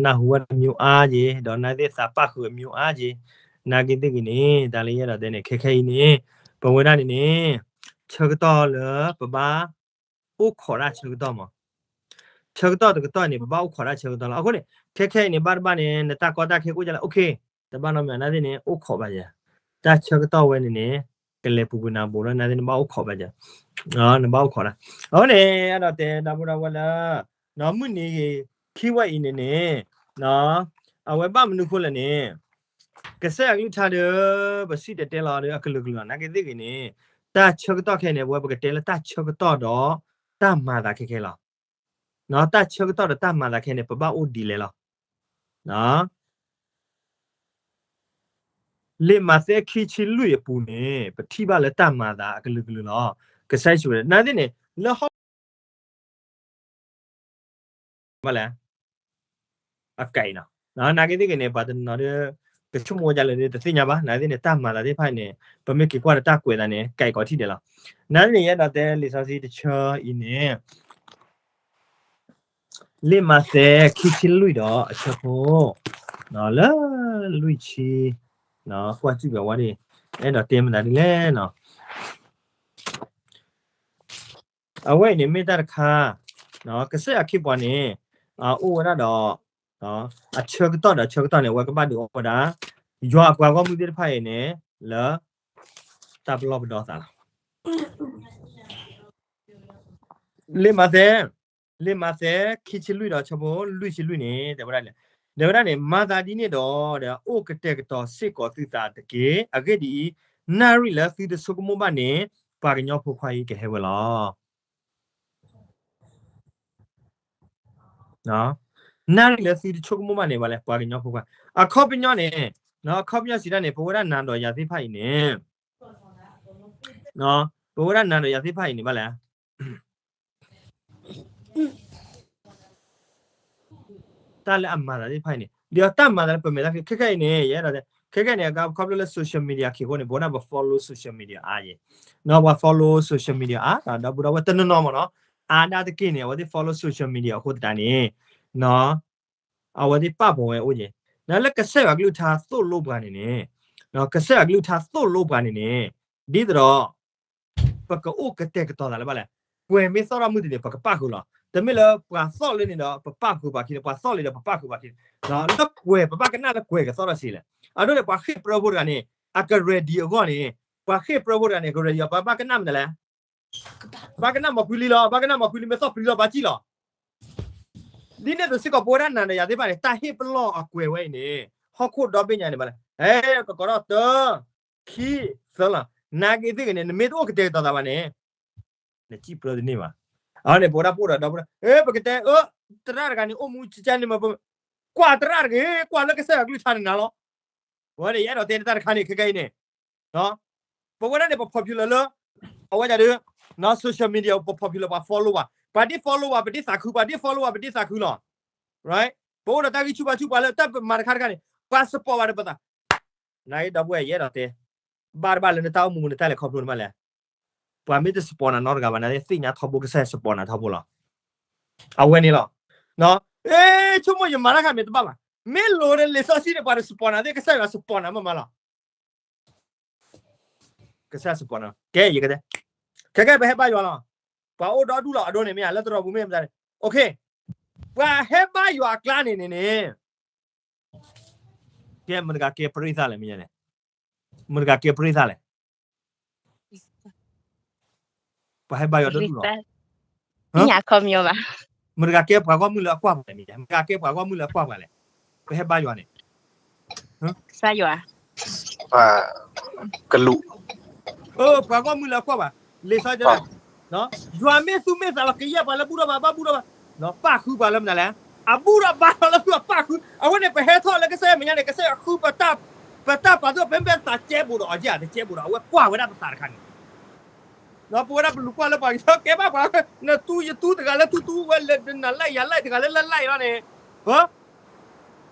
နၢ်ဟူဝဲတမျိုးအါက့ၤ ဒီးနာ်သ့ၣ်သးပၣ်ဃုာ်အမျိုးအါက့ၤ, နာ်က့သ့ၣ်ဂ့ၤန့ၣ် တၢ်လၢယအဲၣ်ဒိးတဲန့ၣ် ခဲခဲအံၤန့ၣ် ပဝဲဒၣ်န့ၣ်န့ၣ် ဆၢကတီၢ်လၢပဘၣ် အိၣ်ခိးတၢ်ဆၢကတီၢ်မး, ဆၢကတီၢ်တကတီၢ်န့ၣ် ပဘၣ်အိၣ်ခိးတၢ်ဆၢကတီၢ်လီၤ. အဃိန့ၣ် ခဲခဲအံၤန့ၣ် ဘၣ်တဘၣ်န့ၣ် နတၢ်ကီတၢ်ခဲကအိၣ်ဒ်လဲၣ် okay တဘၣ်နီတမံၤ နာ်သ့ၣ်န့ၣ် အိၣ်ခိးဘၣ်ယၤ, တၢ်ဆၢကတီၢ်ဝဲန့ၣ်န့ၣ် ကလဲၤပူၤကွံာ်နၤဘိးလီၤ နာ်သ့ၣ်နဘၣ်အိၣ်ခိးဘၣ်ယၤ, နဘၣ်အိၣ်ခိးတၢ်, အဃိန့ၣ် အဲၣ်ဒိးတဲဒီပုၢ်ဒီဝဲၢ်လၢ မုၢ်နံၤဂ့ၤ ခံဝဲအံၤန့ၣ်န့ၣ် အဝဲဘၣ်မနုၤဃိလဲၣ်န့ၣ် ကစၢ်ယွၤကလုၢ်ကထါဒီး ပစံၣ်တဲၤတဲလီၤဒီးအကလုာ်ကလုာ်လီၤ နာ်က့သ့ၣ်ဂ့ၤန့ၣ် တၢ်ဆၢကတီၢ်ခဲအံၤန့ၣ် ပဝဲပကတဲလၢတၢ်ဆၢကတီၢ်ဒီး တၢ်မၤသးခဲခဲလီၤ. တၢ်ဆၢကတီၢ်ဒီးတၢ်မၤသးခဲန့ၣ် ပဘၣ်အိၣ်ဒ်လဲၣ်လီၤ. လံာ်မးသဲခံဆံလွံၢ်အပူၤန့ၣ် ပထံၣ်ဘၣ်လၢတၢ်မၤသးအကလုာ်ကလုာ်လီၤ. ကစၢ်ယ့ၣ်ၡူးခရံာ် နာ်သ့ၣ်န့ၣ် လၢဟီၣ် ဘၣ်လဲၣ် အကဲအံၤနီၤ, နာ်က့သ့ၣ်ဂ့ၤန့ၣ် ပှၤတနီၤဒီး ကဆိကမိၣ်ဝဲဒ်လဲၣ်ဒီး တသ့ၣ်ညါဘၣ်, နာ်သ့ၣ်န့ၣ် တၢ်မၤသးသ့ၣ်တဖၣ်န့ၣ် ပမ့ၢ်က့ၤကွၢ်ဒီးတၢ်ကွဲးသးန့ၣ် ကဲအံၤကီးထံၣ်ဒဲးလီၤ. နာ်သ့ၣ်န့ၣ် ယအဲၣ်ဒိးတဲလံာ်စီဆှံတဆၢအံၤန့ၣ် လံာ်မးသဲခံဆံလွံၢ်ဒီးအဆၢဖိ လၢလွံၢ်ဆံ ကွၢ်စံၣ်ဘၣ်ဝဲဒၣ် အဲၣ်ဒိးတဲမနုၤဒ်လဲၣ်နီၤ. အဝဲအံၤန့ၣ်မ့ၢ်တၢ်တခါ ကစၢ်ယွၤခ့ပှၤန့ၣ် အိၣ်ဝဲဒၣ်ဒီး အဆၢကတီၢ်ဒီးအဆၢကတီၢ်န့ၣ် အဝဲကဘၣ်ဒုးအိၣ်ဝဲဒၣ် ယွၤအပှၤဂီၢ်မုၢ်သ့ၣ်တဖၣ်အံၤန့ၣ် လၢ တၢ်ပလီၢ်ပဒီသးလီၤ. လံာ်မးသဲ လံာ်မးသဲ ခံဆံလွံၢ်ဒီးဆၢဖိလွံၢ်ဆံလွံၢ်န့ၣ် တဲဝဲဒၣ်လဲၣ်, တဲဝဲဒၣ်န့ၣ် မၤသးဒ်န့ၣ်ဒီး အိၣ်ကတဲာ်ကတီၤစ့ၢ်ကီးသုသးတက့ၢ်. အဂ့ၢ်ဒ်အံၤ, နၣ်ရံၣ်လၢသုတဆိကမိၣ်ဘၣ်န့ၣ် ပှၤကညီဖိခွါအံၤကဟဲဝဲလီၤ. နၣ်ရံၣ်လၢသုတဆိကမိၣ်ဘၣ်န့ၣ် ဘၣ်လဲၣ် ပှၤကညီဖိခွါ အခီပညီန့ၣ် အခီပညီစံးတၢ်န့ၣ် ပဝဲဒၣ်နၤဒီးယၤသ့ၣ်တဖၣ်အံၤန့ၣ် ပဝဲဒၣ်နၤဒီးယၤသ့ၣ်တဖၣ်အံၤန့ၣ် ဘၣ်လဲၣ် တၢ်လၢအမၤသးသ့ၣ်တဖၣ်အံၤန့ၣ် ဒီးတၢ်မၤသးလၢပမဲာ်သၣ် ခဲခဲအံၤန့ၣ် ယအဲၣ်ဒိးတဲ ခဲခဲအံၤန့ၣ် ခီဖျိလၢ social media ခံအဃိန့ၣ် ပဝဲဒၣ်ပ follow social media အါယဲၢ် ပှၤ follow social media အါ ဒီပုၢ်ဒီဝဲၢ်တနီၤနီၤမ့ၢ်နီၤ အါဒၣ်တက့ၢ်န့ၣ် အဝဲသ့ၣ် follow social media အဃိသတးန့ၣ် အဝဲသ့ၣ်ပာ်ဖှိၣ်ဝဲအိၣ်ယဲၢ် လၢကစၢ်ယွၤကလုၢ်ကထါသိၣ်လိပှၤန့ၣ်န့ၣ် ကစၢ်ယွၤကလုၢ်ကထါသိၣ်လိပှၤန့ၣ်န့ၣ် ဒ်သိးဒီး ပကအိၣ်ကတဲာ်ကတီၤသးလၢဘၣ်လဲၣ်, ကွဲၤမ့ၢ်သီၣ်ထီၣ်မုၢ်တနံၤ ပကပၣ်ဃုာ်လီၤ. တမ့ၢ်လၢပှၤသီၣ်လၢန့ၣ်ဒီး ပပၣ်ဃုာ်ပှၤခံလၢ ပှၤသီၣ်လံဒီးပပၣ်ဃုာ်ပှၤခံ, လၢကွဲၤ ပဘၣ်ကနၣ်လၢကွဲၤကသီၣ်ထီၣ်ဆံးလဲၣ်. အဒိန့ၣ် ပှၤဃ့ၢ်ပြၢဖိတဂၤန့ၣ် အက ready အဂီၢ်န့ၣ် ပှၤဃ့ၢ်ပြၢဖိတဂၤန့ၣ် က ready အီၤ ပဘၣ်ကနၣ်မနုၤလဲၣ် ဘၣ်ကနၣ်မီၤခွံလံလီၤ, ဘၣ်ကနၣ်မီၤခွံလံ မ့ၢ်သီၣ်ပျံၤလီၤ ဘၣ်စံၣ်လီၤ. ဒ်န့ၣ်အသိးစ့ၢ်ကီး ပဝဲဒၣ်နၤဒီးယၤသ့ၣ်တဖၣ်န့ၣ် တၢ်ဟ့ၣ်ပလီၢ်အကွဲၤဝဲအံၤန့ၣ် ဟီၣ်ခိၣ်ဒီဘ့ၣ်ညါန့ၣ်ဘၣ်လဲၣ်, ဟဲကကိးထီၣ်တၢ ခံ သၢလီၤ. နာ်က့သ့ၣ်ဂ့ၤန့ၣ် နမ့ၢ်တအိၣ်ကတဲာ်ကတီၤသးဘၣ်န့ၣ် နစံၣ်ပြၢတန့ၢ်ဘၣ်. အန့ၣ် ပဝဲဒၣ်ပအိၣ်ဒီးဒီပုၢ်ဒီဝဲၢ် ပကတဲ အၢ သရၣ်တဂၤန့ၣ် အိၣ်မူကကါန့ၣ်မး ကွၢ်သရၣ်တဂ့ၤ ကွၢ်လၢကစၢ်ယွၤကလုၢ်ကထါန့ၣ်နၤလီၤ. ပဝဲန့ၣ် ယအဲၣ်ဒိးတဲတၢ်တခါန့ၣ် ခဲကနံၣ်အံၤန့ၣ် ပဝဲဒၣ်န့ၣ် ပ popular လၢ အဝဲဒၣ်ဒီး social media ပ popular ပှၤ follow ဘၣ်, ပှၤဒ် follow ဘၣ် ပဒ်သးခု, ပှၤဒ် follow ဘၣ် ပဒ်သးခုလီၤ. Right? ပအိၣ်ဒီးတၢ်ဂံၢ်ဆူၣ်ဘါဆူၣ် ပှၤလၢတၢ်မၤတခါတခါန့ၣ် ပှၤ support ဘၣ်ဒီးပသး နာ်က့ဒီပုၢ်ဝဲၢ် ယအဲၣ်ဒိးတဲ ဘၣ်တဘၣ်လၢနတၢ်အိၣ်မူပူၤ နတၢ်လဲၤခီဖျိန့ၣ်မးလဲၣ်, ပှၤမ့ၢ်တ support နၤနီတဂၤဘၣ် နသ့ၣ်ညါထီဘိကစၢ်ယွၤ support နၤထီဘိလီၤ. အဝဲန့ၣ်လီၤ. ဆိကမိၣ်ယမၤတၢ်ခါမ့ၢ်တဘၣ်ဘၣ်, မ့ၢ်လိၤဒီးလံာ်စီဆှံန့ၣ် ပှၤတ support နၤသ့ၣ် ကစၢ်ယွၤ support နၤမးမးလီၤ. ကစၢ်ယွၤ support နၤ, ကဲ ယကတဲ, ခဲကဲ ပဟဲဘါယွၤလီၤ. ပှၤအိၣ်ဒီဒူၣ်လီၤ အဒိန့ၣ်မ့ၢ်ဧါ လၢသရိာ်ပူၤမ့ၢ်မတၤန့ၣ်, okay, ပှၤဟဲဘါယွၤအကျါန့ၣ်န့ၣ်န့ၣ် ကဲ မတၤတဂၤကဲပရ့သၣ်လဲၣ် မ့ၢ်ညါန့ၣ်, မတၤတဂၤကဲပရ့သၣ်လဲၣ်, ပှၤဟဲဘါယွၤဒီဒူၣ်လီၤ, မတၤတဂၤကဲပှၤဂီၢ်မုၢ်လၢအကွၢ်ပှၤလဲၣ်, မတၤတဂၤကဲပှၤဂီၢ်မုၢ်လၢအကွၢ်ပှၤလဲၣ်, ပဟဲဘါယွၤန့ၣ် ကလူး, ပှၤဂီၢ်မုၢ်လၢအကွၢ်ပှၤ, လံာ်စီဆှံတဲ, ယွၤမ့ၢ်သူၣ်မ့ၢ်သးလီၤ ကယဲၢ်ပှၤလၢဘူၣ်ထီၣ်ဘါ ဘၣ်ဘူၣ်ထီၣ်ဘါ, ပၣ်ဃုပှၤလၢမနုၤလဲၣ်, အဘူၣ်ထီၣ်ဘါထီၣ်လၢသုအပၣ်ဃု, အဝဲန့ၣ် ပဟဲထီၣ်လၢကစၢ်ယွၤမဲာ်ညါန့ၣ် ကစၢ်ယွၤဃုပတၢ်, ပတၢ်ပာ်သူၣ် ပမ့ၢ်သးကဲဘူးဒီးအီၤကဲ တကဲဘူးဒီး အဝဲကွၢ်ဝဲဒၣ်ပသးတခါန့ၣ် ပဝဲဒၣ်ပလူၤကွၢ်လၢပှၤကညီ ကဲဘၣ်ပှၤ, နသူယသူတဂၤလၢသူသူဝဲလၢနၤ like ယၤ like တဂၤလၢလၢ like လီၤန့ၣ်,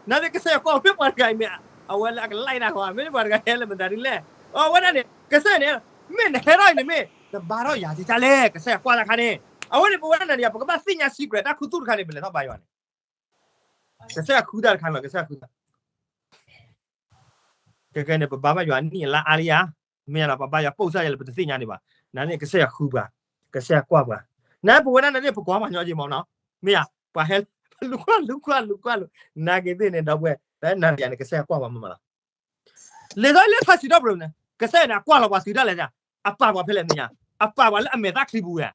နာ်သက့ ကစၢ်ယွၤကွၢ်မ့ၢ်ပှၤတဂၤအံၤမ့ၢ် အဝဲလၢအက like နၤဃီ မ့ၢ်ပှၤတဂၤဟဲလၢမတၤဒ်လဲၣ်, အဝဲဒၣ်န့ၣ် ကစၢ်ယွၤန့ၣ် မ့ၢ်နဟဲထီၣ်အံၤန့ၣ်မ့ၢ် နဘါထီၣ်ယၤကကလဲၣ် ကစၢ်ယွၤကွၢ်တၢ်ခါန့ၣ်, အဝဲန့ၣ် ပဝဲဒၣ်နၤဒီးယၤ ပကဘၣ်သ့ၣ်ညါ secret တၢ်ခူသူၣ်တခါန့ၣ် ပလဲၤထီၣ်ဘါယွၤန့ၣ် ကစၢ်ယွၤဃုတၢ်တခါန့ၣ်လီၤ, ကစၢ်ယွၤဃုတၢ်. ခဲကဲန့ၣ် ပဘါဘၣ်ယွၤအနံၣ်အလါအါလံဧါ, မ့ၢ်ဧါနီၤ, ပဘါယွၤပိာ်စၢ်ယဲလၢပတသ့ၣ်ညါဒံးဘၣ်. နန့ၣ်ကစၢ်ယွၤဃုပှၤ, ကစၢ်ယွၤကွၢ်ပှၤ. နပဝဲဒၣ်န့ၣ် ပကွၢ်ပှၤညီက့မီၤနီၤ, မ့ၢ်ဧါ, ပှၤဟဲလူၤကွၢ်လူၤကွၢ်လူၤကွၢ်လူၤ, နာ်က့ၤသ့ၣ်န့ၣ် ဒီပုၢ်ဝဲၢ်, နၤယၤန့ၣ် ကစၢ်ယွၤကွၢ်ပှၤမးမးလီၤ. လံာ်စီဆှံလၢထါစံးထီၣ်ပတြၢၤန့ၣ် ကစၢ်ယွၤန့ၣ် အကွၢ်လီၤပှၤသုးတၢ်လဲၣ်, အပာ်ပှၤဖဲလဲၣ်မ့ၢ်ဧါ, အပာ်ပှၤလၢအမဲာ်သၣ်ချံပူၤဧါ.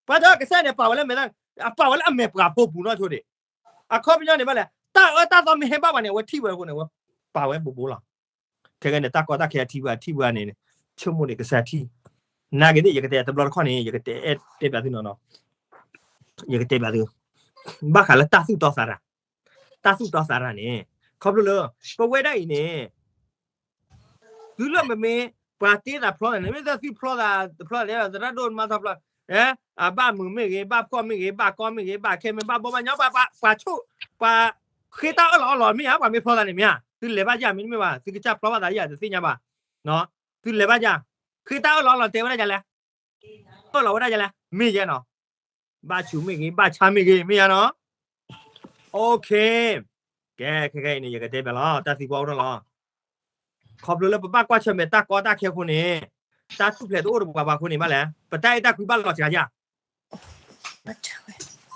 ပှၤတဲကစၢ်န့ၣ် ပာ်ဝဲလၢမဲာ်သၣ်, အပာ်ဝဲလၢအမဲာ်ပှၤဖိပူၤနီၢ်ဆိဒံး. အခီပညီန့ၣ်ဘၣ်လဲၣ်, တၢ်အၢတၢ်သီမ့ၢ်ဟဲဘၣ်ပှၤန့ၣ် အဝဲထံၣ်ဝဲအဃိန့ၣ် အဝဲပာ်ဝဲဘူးဘူးလီၤ. ခဲကဲန့ၣ် တၢ်ကီတၢ်ခဲအထံပှၤ အထံပှၤန့ၣ် ဆိကမိၣ်န့ၣ် ကစၢ်ထံၣ်. နာ်က့ၤသ့ၣ် ယကတဲတဘျီတခီၣ်န့ၣ် ယကတဲ တဲပၠးသုနီၤနီၤ, ယကတဲပၠးသု, ဘၣ်ဃးလၢတၢ်သူၣ်တီသးရၤ, တၢ်သူၣ်တီသးရၤန့ၣ် ခီဖျိလၢ ပဝဲဒၣ်အံၤန့ၣ် သုလၢမ့မ့ၢ် ပှၤတ့သးဖျီသးန့ၣ် မ့ၢ်သုဖျီသးတဖျီသး သရၣ်ဒိၣ်မါထီဖျီ, အဘၣ်မုာ်မ့ၢ်ဂ့ၤ, ဘၣ်ဖှီၣ်မ့ၢ်ဂ့ၤ, ဘၣ်ကီမ့ၢ်ဂ့ၤ, ဘၣ်ခဲမ့ၢ် ဘၣ်ဘီဘၣ်ညီ ပှၤဆိၣ်, ပှၤဃ့တၢ်အၢၣ်လီၤအီလီၤမ့ၢ်ဧါ, ပှၤမ့ၢ်ဖျီသးန့ၣ်မ့ၢ်ဧါ, သုလဲၤဘၣ်ယၤမ့တမ့ၢ်ဘၣ်, သုကစၢ်ဖျီဘၣ်သးယၤတသ့ၣ်ညါဘၣ်, သုလဲၤဘၣ်ယၤ, ဃ့တၢ်အၢၣ်လီၤအီလီၤတဲဝဲဒၣ်ယၤလဲၣ်, အၢၣ်လီၤဝဲဒၣ်ယၤလဲၣ်, မ့ၢ်ယဲနီၤ, ဘၣ်ဆူးမ့ၢ်ဂ့ၤ, ဘၣ်ဆါမ့ၢ်ဂ့ၤ, မ့ၢ်ယဲနီၤ, OK, ကဲ ခဲခဲအံၤန့ၣ် ယကတဲပၠးလီၤ တၢ်သံကွၢ်အိၣ်ထီၣ်လီၤ. ခီဖျိလၢပဘၣ်ကွၢ်ဆၢၣ်မဲာ်တၢ်ကီတၢ်ခဲအဃိန့ၣ်, တၢ်ထူၣ်ဖျဲးတအိၣ်တပှၤဘၣ်အဃိန့ၣ်ဘၣ်လဲၣ်, ပတၢ်အဲၣ်တၢ်ကွံဘၣ်လီၤစှၤယၤ,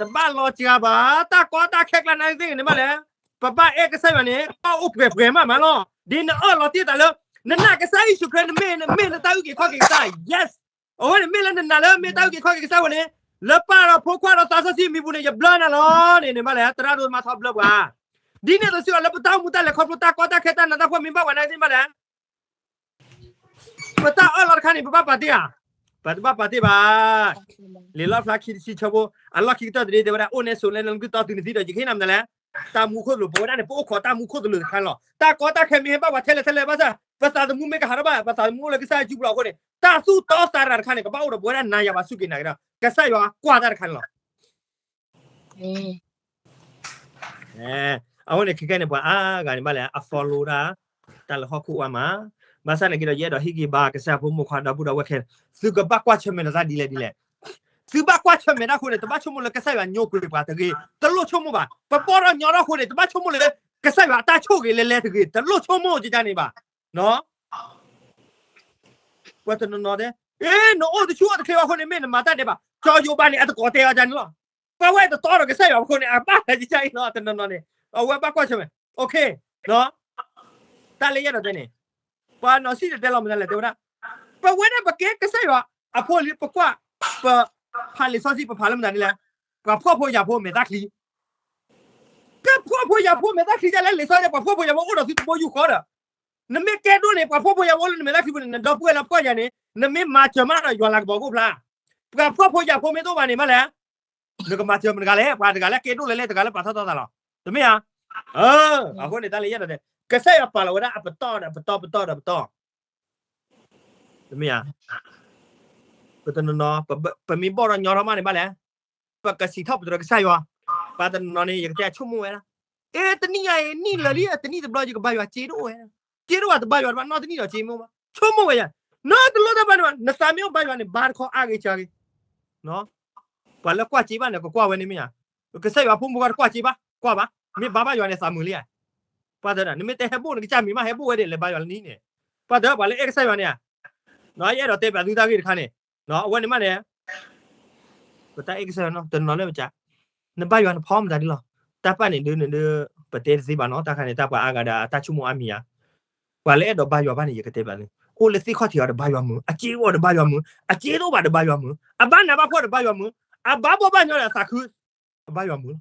တဘၣ်လီၤစှၤဘၣ်, တၢ်ကီတၢ်ခဲကျါနာ်သ့ၣ်န့ၣ်ဘၣ်လဲၣ်, ပဘၣ်အဲၣ်ကစၢ်ယွၤန့ၣ် ကဘၣ်အိၣ်ပှဲၤပှဲၤမးမးလီၤ. ဒ်နအၢၣ်လီၤတ့ၢ်သးလၢ နနာ်ကစၢ်ယ့ၣ်ၡူးခရံာ် နမ့ၢ် နမ့ၢ်လၢတၢ်အုၣ်က့ၤခီၣ်က့ၤကစၢ်, yes, အဝဲန့ၣ်မ့ၢ်လၢနနာ်လၢမ့ၢ်တၢ်အုၣ်က့ၤခီၣ်က့ၤကစၢ်ဝဲန့ၣ်, လၢပၢ်ဒီးဖိခွါဒီးသးစီဆှံအမံၤပူၤန့ၣ် ယဘျၢနၤလီၤန့ၣ်န့ၣ်ဘၣ်လဲၣ်, သရၣ်ဒိၣ်မါထီဘျၢပှၤ, ဒ်န့ၣ်အသိးစ့ၢ်ကီးလၢပတၢ်အိၣ်မူတၢ်လဲၤခီဖျိတၢ်ကီတၢ်ခဲတၢ်နးတၢ်ဖှီၣ်မ့ၢ်ဘၣ်ပှၤနာ်သ့ၣ်န့ၣ်ဘၣ်လဲၣ် ပတၢ်အၢၣ်လီၤတခါန့ၣ် ပဘၣ်ပာ်တ့ၢ်ဧါ, ပတဘၣ်ပာ်တ့ၢ်ဘၣ်. လံာ်လီၣ်ဖျါခံတဆံဆၢဖိ အလီၢ်ခံကတၢၢ်တဒ့တဲဝဲဒၣ် အိၣ်နဲဆိးနဲလၢနကုၢ်တီတုၤနသံဒီး ယကဟ့ၣ်နၤမနုၤလဲၣ်, တၢ်မူခိၣ်သလုး, ပဝဲဒၣ်န့ၣ် ပအိၣ်ခိးတၢ်မူခိၣ်သလုးတခါန့ၣ်လီၤ. တၢ်ကီတၢ်ခဲမ့ၢ်ဟဲဘၣ်ပှၤထဲလဲၣ်ထဲလဲၣ်ဘၣ်ဆၣ် ပသးသမူမ့ၢ်ကဟးထီၣ်ဘၣ် ပသးသမူအိၣ်လၢကစၢ်ယွၤစုပူၤလီၤအဃိန့ၣ် တၢ်သူၣ်တီသးရၤတခါန့ၣ် ကဘၣ်အိၣ်ဒီးပဝဲဒၣ်နၤယၤဘၣ်စူၢ်က့ၤနာ်က့ၤဒီး ကစၢ်ယွၤကွၢ်တၢ်တခါန့ၣ်လီၤ. အဃိန့ၣ် ခဲကဲန့ၣ် ပှၤအါဂၤန့ၣ်ဘၣ်လဲၣ် အ follow တၢ် တၢ်လၢဟီၣ်ခိၣ်ဝဲမး, ဘၣ်ဆၣ်န့ၣ်က့ၤဒီး ယအဲၣ်ဒိးဟ့ၣ်ဂံၢ်ဘါ ကစၢ်ဖိမုၣ်ဖိခွါဒီပုၢ်ဒီဝဲၢ်ခဲလၢာ်, သုကဘၣ်ကွၢ်ဆၢၣ်မဲာ်လိာ်သးဒ်လဲၣ်ဒ်လဲၣ်, သုဘၣ်ကွၢ်ဆၢၣ်မဲာ်တၢ်အဃိန့ၣ် တဘၣ်ဆိကမိၣ်လၢကစၢ်ယွၤညိကွံာ်ပှၤတဂ့ၤ, တလိၣ်ဆိကမိၣ်ဘၣ်, ပပီၢ်ဒီးညီထီၣ်အဃိန့ၣ် တဘၣ်ဆိကမိၣ်လၢ ကစၢ်ယွၤအတၢ်ဆိၣ်ဂ့ၤလဲၤလဲၤတဂ့ၤ, တလိၣ်ဆိကမိၣ်ကန့ၣ်ဘၣ်. ပှၤတနီၤနီၤတဲ, အ့ နအိၣ်တဆူၣ်အိၣ်တချ့ဘၣ်အဃိန့ၣ် မ့ၢ်နမၤတၢ်ဒဲးဘး, ကၠီယိၤဘးန့ၣ် အတကိးတဲအီၤဒ်န့ၣ်လီၤ. ပှၤဝဲတတီဒီးကစၢ်ယွၤအဃိန့ၣ် အဘၣ်ဟဲကစၢ်အံၤလီၤ, တနီၤနီၤန့ၣ်, အဝဲဘၣ်ကွၢ်ဆၢၣ်မဲာ်, တၢ်လၢယအဲၣ်ဒိးတဲန့ၣ်, ပှၤနီၢ်စံၣ်တဲၤတဲလီၤမတၤလဲၣ် တဲဝဲဒၣ်, ပဝဲဒၣ်ပကဲကစၢ်ယွၤအဖိလံ ပကွၢ်, ပဖးလံာ်စီဆှံ ပဖးလၢမတၤဒ်လဲၣ်, ပှၤဖှီၣ်ဖိယာ်ဖိမဲာ်သၣ်ချံ, ကဲဖှီၣ်ဖိယာ်ဖိမဲာ်သၣ်ချံဒ်လဲၣ်, လံာ်စီဆှံ ပှၤဖှီၣ်ဖိယာ်ဖိအိၣ်ဒီးသုတဘိယူၢ်ဃီဒီး, နမ့ၢ်ကဲဒိၣ်န့ၣ် ပှၤဖှီၣ်ဖိယာ်ဖိလၢနမဲာ်သၣ်ချံပူၤန့ၣ် နဒီပုၢ်ဝဲၢ်လၢဖှီၣ်ယာ်န့ၣ် နမ့ၢ်မၤစၢၤမးဒီးယွၤလၤကပီၤကအိၣ်ဖျါ, ပှၤဖှီၣ်ဖိယာ်ဖိမ့ၢ်တအိ၁ဘၣ်န့ၣ်မးလဲၣ်, နကမၤစၢၤမတၤတဂၤလဲၣ်, ပှၤတဂၤလၢကဲဒိၣ်လဲၣ်လဲၣ် တဂၤလၢပာ်ထီၣ်ထီသးလီၤ, တမ့ၢ်ဧါ. အဃိန့ၣ် တၢ်လၢယအဲၣ်ဒိးတဲ, ကစၢ်ယွၤပာ်လီၤဝဲဒၣ်အပတီၢ်ဒီးပတီၢ်ပတီၢ်ဒီးပတီၢ်, တမ့ၢ်ဧါ. ပတနီၤနီၤ, ပမ့ၢ်ဘီၣ်ဒီးညီထီၣ်မးန့ၣ်ဘၣ်လဲၣ်, ပကစံးထီၣ်ပတြၢၤကစၢ်ယွၤ, ပှၤတနီၤနီၤန့ၣ် ယကတဲဆိကမိၣ်ဝဲဒၣ်, အ့ တနံၣ်ညါအံၤ နံၣ်လၢာ်လံ တနံၣ်တဘျီ ယကဘါယွၤစ့တအိၣ်ဝဲ, စ့တအိၣ်ဘၣ် တဘါယွၤတဘၣ် နီတနံၣ်ဒီးစ့မ့ၢ်ဘၣ်, ဆိကမိၣ်ဝဲယၤ, နီတလိၣ်တၢ်ဘၣ်န့ၣ်ဘၣ်, နသးမ့ၢ်အိၣ်ဘါယွၤန့ၣ် ဘါတခီအါဂ့ၤစှၤဂ့ၤ, ပှၤလၢကွၢ်စ့ဘၣ်န့ၣ် ကကွၢ်ဝဲန့ၣ်မ့ၢ်ဧါ, ကစၢ်ယွၤဖိမုၣ်ဖိခွါတကွၢ်စ့ဘၣ် ကွၢ်ဘၣ်, မ့ၢ်ဘါဘၣ်ယွၤန့ၣ် သးမုာ်လံဧါ, ပှၤတဲဒၣ် နမ့ၢ်တဲဟဲဘိၣ်နကစၢ်မံၤမး ဟဲဘိၣ်ဝဲဒၣ်လဲၤဘါယွၤလၢနံၤန့ၣ်, ပှၤတဲပှၤလၢအဲၣ်ကစၢ်ယွၤန့ၣ်ဧါ, ယအဲၣ်ဒိးတဲပၠးသုတၢ်ဂ့ၢ်တခါန့ၣ်, အဝဲန့ၣ်မးန့ၣ် ပတၢ်အဲၣ်ကစၢ်ယွၤနီၤ တနီၤလၢပက, နဘါယွၤနဖီမတၤဒ်လီၤ, တၢ်ပၢ်န့ၣ်ဒုးန့ၣ်ဒုး, ပတဲတသ့ဘၣ်နီၤ တၢ်ခါန့ၣ် တၢ်ပှၤအါဂၤဒီးတၢ်ဆိကမိၣ်အါမံၤဧါ, ပှၤလၢအဲၣ်ဒိးဘါယွၤဘၣ်န့ၣ် ယကတဲပၠးသု, အိၣ်လၢသ့ၣ်ခီၣ်ထံးအီၤဒီးဘါယွၤမုာ်, အစ့အိၣ်ဒီးဘါယွၤမုာ်, အစ့တအိၣ်ဘၣ်ဒီးဘါယွၤမုာ်, အဘါနးဘၣ်ဖှီၣ်ဒီးဘါယွၤမုာ်, အဘါဘီၣ်ဘၣ်ညီဒီးအသးခု, အဘါယွၤမုာ်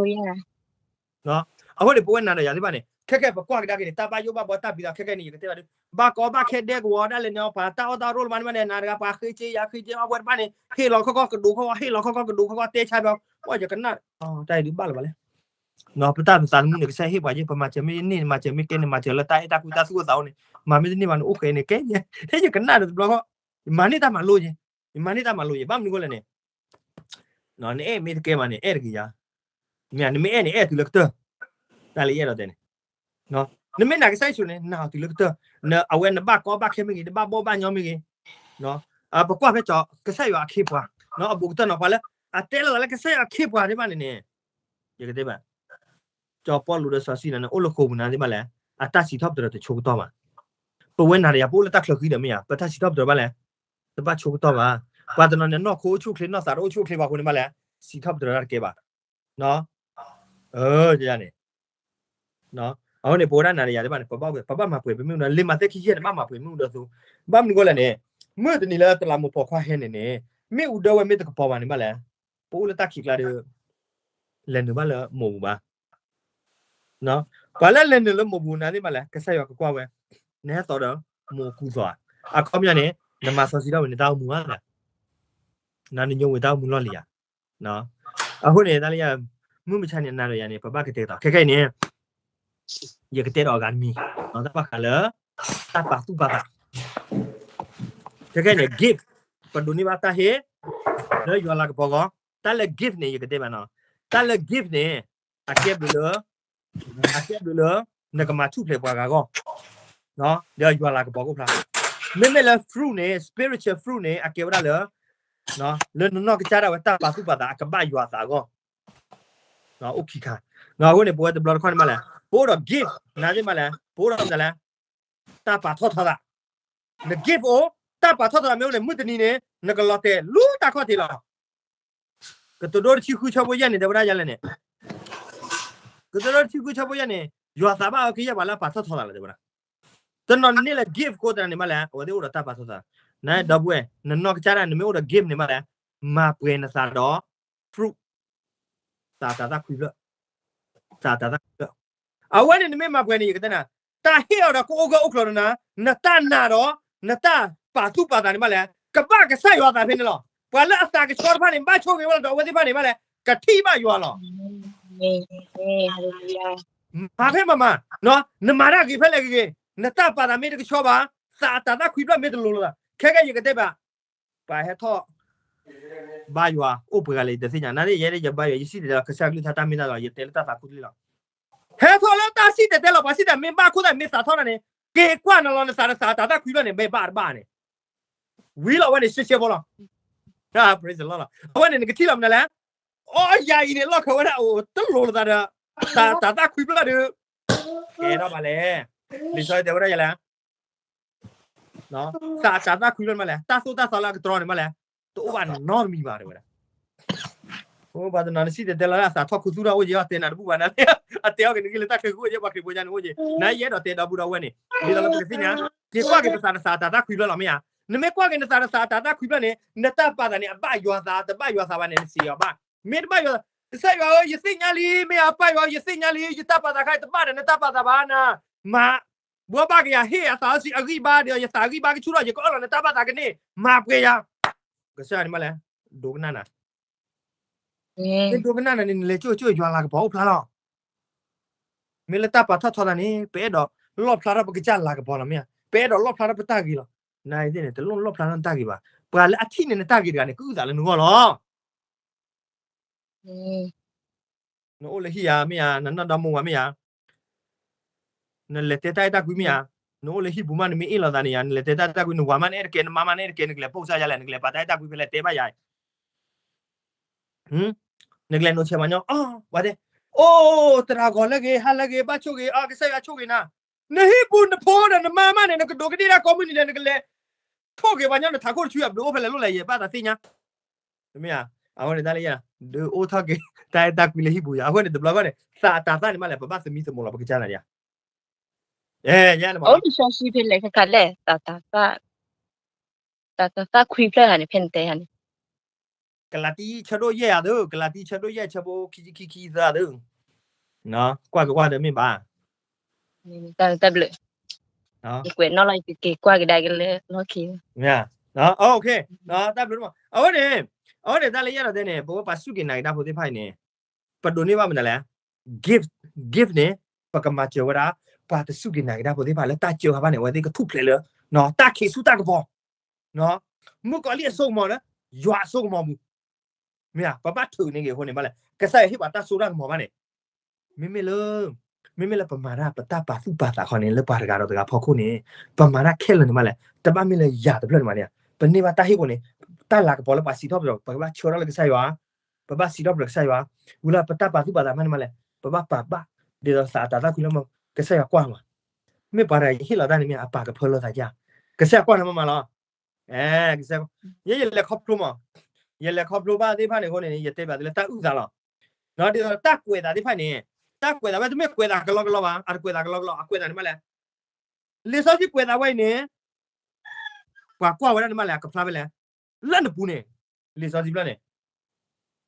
လီၤ အဃိန့ၣ် ပဝဲနၤဒီးယၤသ့ၣ်တဖၣ်န့ၣ် ခဲကဲပကွၢ်ကဒါက့ၤန့ၣ် တၢ်ဘၣ်ယိၣ်ဘၣ်ဘီတၢ်ဘံၤသးခဲကဲန့ၣ် ယကတဲဘၣ်ဒုး ဘၣ်ကီဘၣ်ခဲဒဲကဝီၤဒၣ်လဲာ်န့ၣ် ပှၤတၢ်အီၣ်တၢ်အီရိၣ်လၢမၤန့ၢ်ဘၣ်န့ၣ် နၤတဂၤပှၤဃ့စ့ယၤဃ့စ့အဝဲတဖၣ်န့ၣ် ဟ့ၣ်လီၤခီခီကဒိးခီခီ ဟ့ၣ်လီၤခီခီကဒိးခီခီတဲဆါဘၣ် ပှၤယကနၣ် တၢ်အံၤဒုးဘၣ်လၢၤဘၣ်လဲၣ် ပတၢ်ပသးသမူန့ၣ် ကစၢ်ဟ့ၣ်ပှၤယ့ၢ် ပမၤစၢၤမ့ၢ်န့ၢ် မၤစၢၤမ့ၢ်ကဲန့ၣ် မၤစၢၤလၢတၢ်အဲၣ်တၢ်ကွံတၢ်သူၣ်အိၣ်သးအိၣ်န့ၣ် မၤမ့ၢ်တန့ၢ်ဘၣ်န့ၣ် အိၣ်ဃဲန့ၣ်ကဲ ဟ့ၣ်ယကနၣ်ဒီးတဘျီဃီ ယမၤန့ၢ်တၢ်မၤလိယ့ၢ် ယမၤန့ၢ်တၢ်မၤလိယ့ၢ် ဘၣ်မနုၤဃိလဲၣ်န့ၣ် နအဲၣ်မ့ၢ်တကဲဘၣ်န့ၣ် အဲၣ်တဂ့ၤယၤ မ့ၢ်နမ့ၢ်အဲၣ်န့ၣ် အဲၣ်တုၤလၢကတၢၢ် တၢ်လၢယအဲၣ်ဒိးတဲန့ၣ် နမ့ၢ်နာ်ကစၢ်ယ့ၣ်ၡူးန့ၣ် နာ်အီၤတုၤလၢကတၢၢ် အဝဲနဘၣ်ကီဘၣ်ခဲမ့ၢ်ဂ့ၤ နဘၣ်ဘီၣ်ဘၣ်ညီမ့ၢ်ဂ့ၤ ပကွၢ်ဖဲကၠီ ကစၢ်ယွၤအခ့အပှၤ အဘူးကတၢၢ်နီၤ ပှၤလၢ အတဲလီၤသးလၢကစၢ်ယွၤအခ့အပှၤသ့ၣ်တဖၣ်န့ၣ်န့ၣ်, ယကတဲဘၣ်, ကၠီၤပီလူးဒီးစီၤစံနၤန့ၣ် အိၣ်လၢဃိာ်ပူၤနၤသ့ၣ်တဖၣ်လဲၣ်, အတၢ်စံးထီၣ်ပတြၢၤတဆိကတီၢ်ဘၣ်. ပဝဲနၤဒီးယၤ ပအိၣ်လၢတၢ်ချၢဃံဒီးမ့ၢ်ဧါ, ပတၢ်စံးထီၣ်ပတြၢၤဘၣ်လဲၣ်, တဘၣ်ဆိကတီၢ်ဘၣ်. ပှၤတနီၤန့ၣ် နီၢ်ခိအိၣ်ဆူၣ်အိၣ်ချ့ နီၢ်သးတအိၣ်ဆူၣ်အိၣ်ချ့ဘၣ်အဃိန့ၣ်ဘၣ်လဲၣ်, စံးထီၣ်ပတြၢၤတၢ်တကဲဘၣ်. န့ၣ် အဃိန့ၣ် ပဝဲဒၣ်နၤဒီးယၤသ့ၣ်တဖၣ်န့ၣ် ပဘၣ်ပမၤပှဲၤပမ့ၣ်အူဒီး လံာ်မးသဲခံဆံယဲၢ်န့ၣ် ဘၣ်မၤပှဲၤမ့ၣ်အူဒီးအသိး, ဘၣ်မနုၤအဃိလဲၣ်န့ၣ်, မုၢ်တနံၤလၢတလးမူးပိာ်ခွါဟဲန့ၣ်န့ၣ်, မ့ၣ်အူဒၢဝဲမ့ၢ်တကပီၤဘၣ်န့ၣ် ဘၣ်လဲၣ်, ပအိၣ်လၢတၢ်ခံးကျါဒီး လဲၤနုာ်ဘၣ်လၢမိၢ်ပူၤဘၣ်. ပှၤလၢလဲၤနုာ်လၢမိၢ်ပူၤနၤသ့ၣ်တဖၣ်လဲၣ်, ကစၢ်ယွၤကကွၢ်ဝဲ, နဟဲသီဒီး မိၢ်ကူသိးဧါ, အခီပညီန့ၣ် နမၤစီဆှံထီၣ်ဝံၤနတၢ်အိၣ်မူဧါ, နနညိဝံၤတၢ်အိၣ်မူလီၢ်လံဧါ. အဃိန့ၣ် တၢ်လၢယၤ, မုၢ်မဆါန့ၣ် နၤဒီးယၤန့ၣ် ပဘၣ်ကတဲာ်ကတီၤ ခဲခဲအံၤန့ၣ်, ယကတဲဒီးအဂၤတမံၤ, တၢ်ဘၣ်ဃးလၢ တၢ်ပာ်သူၣ်ပာ်သး, ခဲခဲအံၤန့ၣ် gift, ပဒိးန့ၢ်ဘၣ်တၢ်ဟ့ၣ် လၢယွၤလၤကပီၤအဂီၢ်, တၢ်လၢ gift န့ၣ် ယကတဲဘၣ်နီၤ, တၢ်လၢ gift န့ၣ် အကဲဘျုးလၢ, အကဲဘျုးလၢ နကမၤထူၣ်ဖျဲးပှၤဂၤအဂီၢ်, ဒီးယွၤလၤကပီၤကအိၣ်ဖျါ, မ့မ့ၢ်လၢ fruit န့ၣ် spiritual fruit န့ၣ် အကဲဝဲဒၣ်လၢ လၢနနီၢ်ကစၢ်ဒၣ်ဝဲတၢ်ပာ်သူၣ်ပာ်သးအကဘၣ်ယွၤအသးအဂီၢ်, အိၣ်ခံခါ, အဃိန့ၣ် ပဝဲတဘျီတခီၣ်န့ၣ်မးလဲၣ်, ပအိၣ်ဒီး gift နၤသ့ၣ်မးလဲၣ်, ပအိၣ်ဒီးမနုၤလဲၣ်, တၢ်ပာ်ထီၣ်ထီသး, န gift အိၣ်, တၢ်ပာ်ထီၣ်ထီသးမ့ၢ်အိၣ်န့ၣ် မုၢ်တနံၤန့ၣ် နကလီၤတဲာ်လူတၢ်ခီၣ်ထံးလီၤ. ကတိၤဒိတဆံဃုဆၢဖိယဲၢ်န့ၣ် တဲဝဲဒၣ်ယဲလဲၣ်န့ၣ်, ကတိၤဒိတဆံဃုဆၢဖိယဲၢ်န့ၣ်, ယွၤသးဘၣ်အီၤကယဲၢ်ပှၤလၢအပာ်ထီၣ်ထီသးလီၤ တဲဝဲဒၣ်. တနီၤန့ၣ်လၢ gift ဃိသတးန့ၣ်မးလဲၣ်, အဝဲသ့ၣ်အိၣ်ဒီးတၢ်ပာ်ထီၣ်ထီသး, နဒီပုၢ်ဝဲၢ် နနီၢ်ကစၢ်ဒၣ် နမ့ၢ်အိၣ်ဒီး gift န့ၣ်မးလဲၣ်, မၤပှဲၤနသးဒီး fruit, သးတၤသၣ်ခွံဖျၢၣ်, သးတၤသၣ်ခွံဖျၢၣ်. အဝဲန့ၣ်နမ့ၢ်မၤပှဲၤန့ၣ် ယကတဲနၤ, တၢ်ဟ့ၣ်အီၤဒီးကအိၣ်ဂၢၢ်အိၣ်ကျၢၤဒီးနၤ, နတၢ်နာ်ဒီး နတၢ်ပာ်သူၣ်ပာ်သးန့ၣ်မးလဲၣ်, ကဘၣ်ကစၢ်ယွၤအသးဖဲန့ၣ်လီၤ. ပှၤလၢအသးကဆှီတဖၣ်န့ၣ် ဘၣ်ဆိၣ်ဂ့ၤဝဲလီၤဒီး အဝဲသ့ၣ်တဖၣ်န့ၣ်မးလဲၣ် ကထံၣ်ဘၣ်ယွၤလီၤ. မၤဖဲမၤမၤ, နမၤတၢ်ဂ့ၤဖဲလဲၣ်ဂ့ၤဂ့ၤ, နတၢ်ပာ်သးမ့ၢ်တကဆှီဘၣ်, သးတၤသၣ်ခွံဖျၢၣ်မ့ၢ်တလိၤလိာ်သး, ခဲကဲယကတဲဘၣ်, ပှၤဟဲထီၣ် ဘါယွၤအိၣ်ပှဲၤဂၤလဲၣ် ယတသ့ၣ်ညါ, နၤန့ၣ် ယဲဒၣ်ယဘါယွၤ ယစံၣ်တဲၤတဲလီၤ ကစၢ်ကလုၢ်ကထါတၢ်မ့ၢ်တၢ်တီ, ယတဲလၢတၢ်သးခူတလ့ၢ်လီၤ. ဟဲထီၣ်လၢတၢ်စံၣ်တဲၤတဲလီၤ ပှၤစံၣ်တဲၤမ့ၢ်ဘၣ်ခိၣ်သၣ်မ့ၢ်သးထီၣ်နၤန့ၣ်, က့ၤကွၢ်နၤလီၤ နသးတသးတၤသၣ်ခွံဖျၢၣ်န့ၣ် မ့ၢ်ဘၣ်တဘၣ်န့ၣ်, ဝံၤလီၤဝဲန့ၣ် ရှဲရှဲဖိလီၤ. Praise the Lord လီၤ. အဝဲန့ၣ် နကထံၣ်လီၤမနုၤလဲၣ်, အီယၤအံၤန့ၣ် လီၢ်ခၢဝဲဒၣ်အိၣ်တလိၤလိာ်သးဒီး တၤသၣ်ခွံဖျၢၣ်ဒီး ကဲထီၣ်ဘၣ်လဲၣ်. လံာ်စီဆှံတဲဝဲဒၣ်ယဲလဲၣ် သးတၤသၣ်ခွံဖျၢၣ်န့ၣ်မးလဲၣ်, တၢ်သိၣ်တၢ်သီလၢအကတြီန့ၣ်မးလဲၣ်, တအိၣ်ဘၣ်နီတမံၤဘၣ် တဲဝဲဒၣ်. ပှၤတနီၤန့ၣ်စံၣ်တဲၤတဲလီၤလၢအသးထီၣ်ခူသူၣ်ထီၣ်အိၣ်က့ၤ အတဲနၤတဘူၣ်ဘၣ်နၤ, အတဲအီၤက့ၤနဂ့ၢ်လၢတၢ်ချၢဃုအိၣ်က့ၤ ပှၤခရံာ်ဖိညါန့ၣ်အိၣ်က့ၤ, နယအဲၣ်ဒိးတဲဒီပုၢ်ဒီဝဲၢ်န့ၣ်, ဒ်သိးလၢပကသ့ၣ်ညါ, က့ၤကွၢ်က့ၤပသးတသးတၤသၣ်ခွံဖျၢၣ်လီၤမ့ၢ်ဧါ. နမ့ၢ်ကွၢ်က့ၤနသးတသးတၤသၣ်ခွံဖျၢၣ်န့ၣ် နတၢ်ပာ်သးန့ၣ် အဘၣ်ယွၤသး တဘၣ်ယွၤသးဘၣ်န့ၣ် နစံးယွၤဘၣ်. မ့ၢ်တဘၣ်ယွၤ, ကစၢ်ယွၤဧၢ ယသ့ၣ်ညါလံ, မ့ၢ်အပၢ်ယွၤဧၢ ယသ့ၣ်ညါလံ, ယတၢ်ပာ်သးခါအံၤတဘၣ်ဒီးနတၢ်ပာ်သးဘၣ်နၤ, မၤ ဘှီဘၣ်ကယၤဟ့ၣ်အသးစီဆှံအဂံၢ်ဘါဒီး ယသးဂံၢ်ဘါကဆူၣ်ထီၣ် ယကအၢၣ်လီၤနတၢ်ဘၣ်သးကန့ၢ်, မၤပှဲၤယၤ. ကစၢ်ယွၤန့ၣ်မးလဲၣ်, ဒိကနၣ်နၤ, မ့ၢ်ဒိကနၣ်နၤန့ၣ် နလဲၤကၠိၣ်ကၠိၣ်ယွၤလၤကပီၤအိၣ်ဖျါလီၤ. မ့ၢ်လၢတၢ်ပာ်ထီၣ်ထီသးန့ၣ် ပအဲၣ်ဒိးလီၣ်ဖျါထီၣ်ပကစၢ်လၤကပီၤလီၤမ့ၢ်ဧါ, ပအဲၣ်ဒိးလီၣ်ဖျါထီၣ်ပတၢ်ဂ့ၤလီၤ. နသ့ၣ်န့ၣ် တလိၣ်လီၣ်ဖျါထီၣ်နတၢ်ဂ့ၤဘၣ်. ပှၤလၢအထံၣ်န့ၢ်နတၢ်ဂ့ၤတဂၤန့ၣ် ကအုၣ်သးလၢနဂီၢ်လီၤ. နအိၣ်လၢဟံၣ်ယၤမ့ၢ်ဧါ, နနီၢ်ဒီမါဝၤမ့ၢ်ဧါ, နလဲၤတဲတၢ်အဲၣ်တၢ်ကွံမ့ၢ်ဧါ, နအိၣ်လၢဟံၣ်ပူၤမး နမ့ၢ်အ့ၣ်လိာ်သးန့ၣ်ယၤ နလဲၤတဲတၢ်အဲၣ်တၢ်ကွံ နဝၤမးနအဲၣ်တကဲ နမါမးနအဲၣ်တကဲ နကလဲၤပိာ်ကစၢ်ယၤလဲၣ်, နကလဲၤပာ်တၢ်အဲၣ်တၢ်ကွံဖဲလဲၣ် တဲဘၣ်ယၤ, နကလဲၤနိးဆဲးမၤညီ, ဝၤတဲ, အိၣ် သရၣ်ဂီၤလၢဂ့ၤ ဟါလၢဂ့ၤ ဘၣ်ဆိၣ်ဂ့ၤ အကစၢ်ယွၤဆိၣ်ဂ့ၤနၤ, နဟံၣ်ပူၤနဖိဒီးနမါမးန့ၣ် နကဒိးကဒ့ၣ်တၢ်ကိးမုၢ်နံၤလဲၣ် နကလဲၤ ထိၣ်က့ၤပှၤညီနထးခိၣ်တဆူအဘျုးအိၣ်ဖဲလဲၣ်လိၣ်လဲၣ် ယဘၣ်သးသ့ၣ်ညါ, မ့ၢ်ဧါ, အဃိန့ၣ်တၢ်လၢယဲ, ဒုးအိၣ်ထီၣ်က့ၤ တၢ်အဲၣ်တၢ်ကွံလၢဟံၣ်ပူၤယၤ, အဃိန့ၣ်တဘျီဃီန့ၣ် သးအတၤသၣ်န့ၣ်မးလဲၣ် ပဘၣ်သမံသမိးလီၤ ပကစၢ်နၤဒံးဧါ, ယဲန့ၣ်မး, အိၣ်လံစီဆှံဖဲလဲၣ် ခဲခါလဲၣ်, သးတၤသၣ်ခွံဖျၢၣ်ဧါန့ၣ် ဖဲနတဲဧါန့ၣ် ကလၤတံ ဆၢဒိၣ်ယဲၢ်ဧါသု, ကလၤတံ ဆၢဒိၣ်ယဲၢ် ဆၢဖိခံဆံခံ ခံသၢသု, ကွၢ်က့ၤကွၢ်ဒီးမ့ၢ်ဘၣ်, တၢ်ဘျုး, ကွဲးနီၣ်လီၤ ယကက့ၤကွၢ်ကဒါက့ၤလၢလီၢ်ခံ, တၢ်ဘျုး, အဝဲန့ၣ်, အဝဲန့ၣ် တၢ်လၢယအဲၣ်ဒိးတဲန့ၣ် ပဝဲပှၤစူၢ်က့ၤနာ်က့ၤတၢ်ဖိသ့ၣ်တဖၣ်အံၤန့ၣ်, ပဒိးန့ၢ်ဘၣ်မနုၤလဲၣ်, gift, gift န့ၣ် ပကမၤစၢၤဝဲဒၣ် ပှၤတစူၢ်က့ၤနာ်က့ၤတၢ်ဖိသ့ၣ်တဖၣ်လၢတၢ်စၢဃာ်ဘၣ်န့ၣ် အဝဲသ့ၣ်ကထူၣ်ဖျဲးလၢ တၢ်ခံးဆူတၢ်ကပီၤ, မုၣ်ကီၤလံၢ်အစိကမီၤလၢ ယွၤအစိကမီၤပူၤ, မ့ၢ်ဧါ, ပဘၣ်ထုးန့ၢ်က့ၤအဃိန့ၣ်ဘၣ်လဲၣ်, ကစၢ်ယွၤဟ့ၣ်ပှၤတၢ်စိတၢ်ကမီၤဘၣ်န့ၣ်, မ့မ့ၢ်လၢ မ့မ့ၢ်လၢပမၤတၢ် ပတၢ်ပာ်သူၣ်ပာ်သးခီန့ၣ် လၢပှၤတဂၤဒီးတဂၤဖီခိၣ်န့ၣ်, ပမၤတၢ်ခဲလၢာ်န့ၣ်မးလဲၣ်, တဘၣ်မ့ၢ်လၢယၤတဖျၢၣ်န့ၣ်မးန့ၣ်, ပန့ၢ်ဘၣ်တၢ်ဟ့ၣ်ခိၣ်န့ၣ်, တၢ်လၤကပီၤလၢပှၤစံးထီၣ်ပတြၢၤ ပကဘၣ်ဆၢထၢၣ်လၢကစၢ်ယွၤ, ပဘၣ်စံးထီၣ်ပတြၢၤကစၢ်ယွၤ, ဝံၤလၢပတၢ်ပာ်သူၣ်ပာ်သးမးန့ၣ်မးလဲၣ်, ပဘၣ်ပာ်ဘၣ်, ဒ်သိးသးအတၤသၣ်ခွံလၢမ့ၢ် ကစၢ်ယွၤကွၢ်မး, မ့ၢ်ပှၤတဂၤယဟ့ၣ်လီၤတၢ်န့ၣ်မ့ၢ် အပာ်ကဖၢလၢသးယါ, ကစၢ်ယွၤကွၢ်နၤမးမးလီၤ. အဲ, ကစၢ်, ယဲယလဲၤခီဖျိမး, ယလဲၤခီဖျိဘၣ်သ့ၣ်တဖၣ်န့ၣ်အဃိန့ၣ် ယတဲဘၣ်သုလၢတၢ်အုၣ်သးလီၤ. ဒ်သိးတၢ်ကွဲးသးသ့ၣ်တဖၣ်န့ၣ်, တၢ်ကွဲးသးဝဲတမ့ၢ်ကွဲးသးကလီကလီဘၣ်, အတကွဲးသးကလီကလီ, အကွဲးသးန့ၣ်မးလဲၣ် လံာ်စီဆှံကွဲးသးဝဲအံၤန့ၣ်, ပှၤကွၢ်ဝဲဒၣ်န့ၣ်မးလဲၣ် အကဖျါဖဲလဲၣ်, လၢနပူၤန့ၣ်, လံာ်စီဆှံဖျၢၣ်န့ၣ်,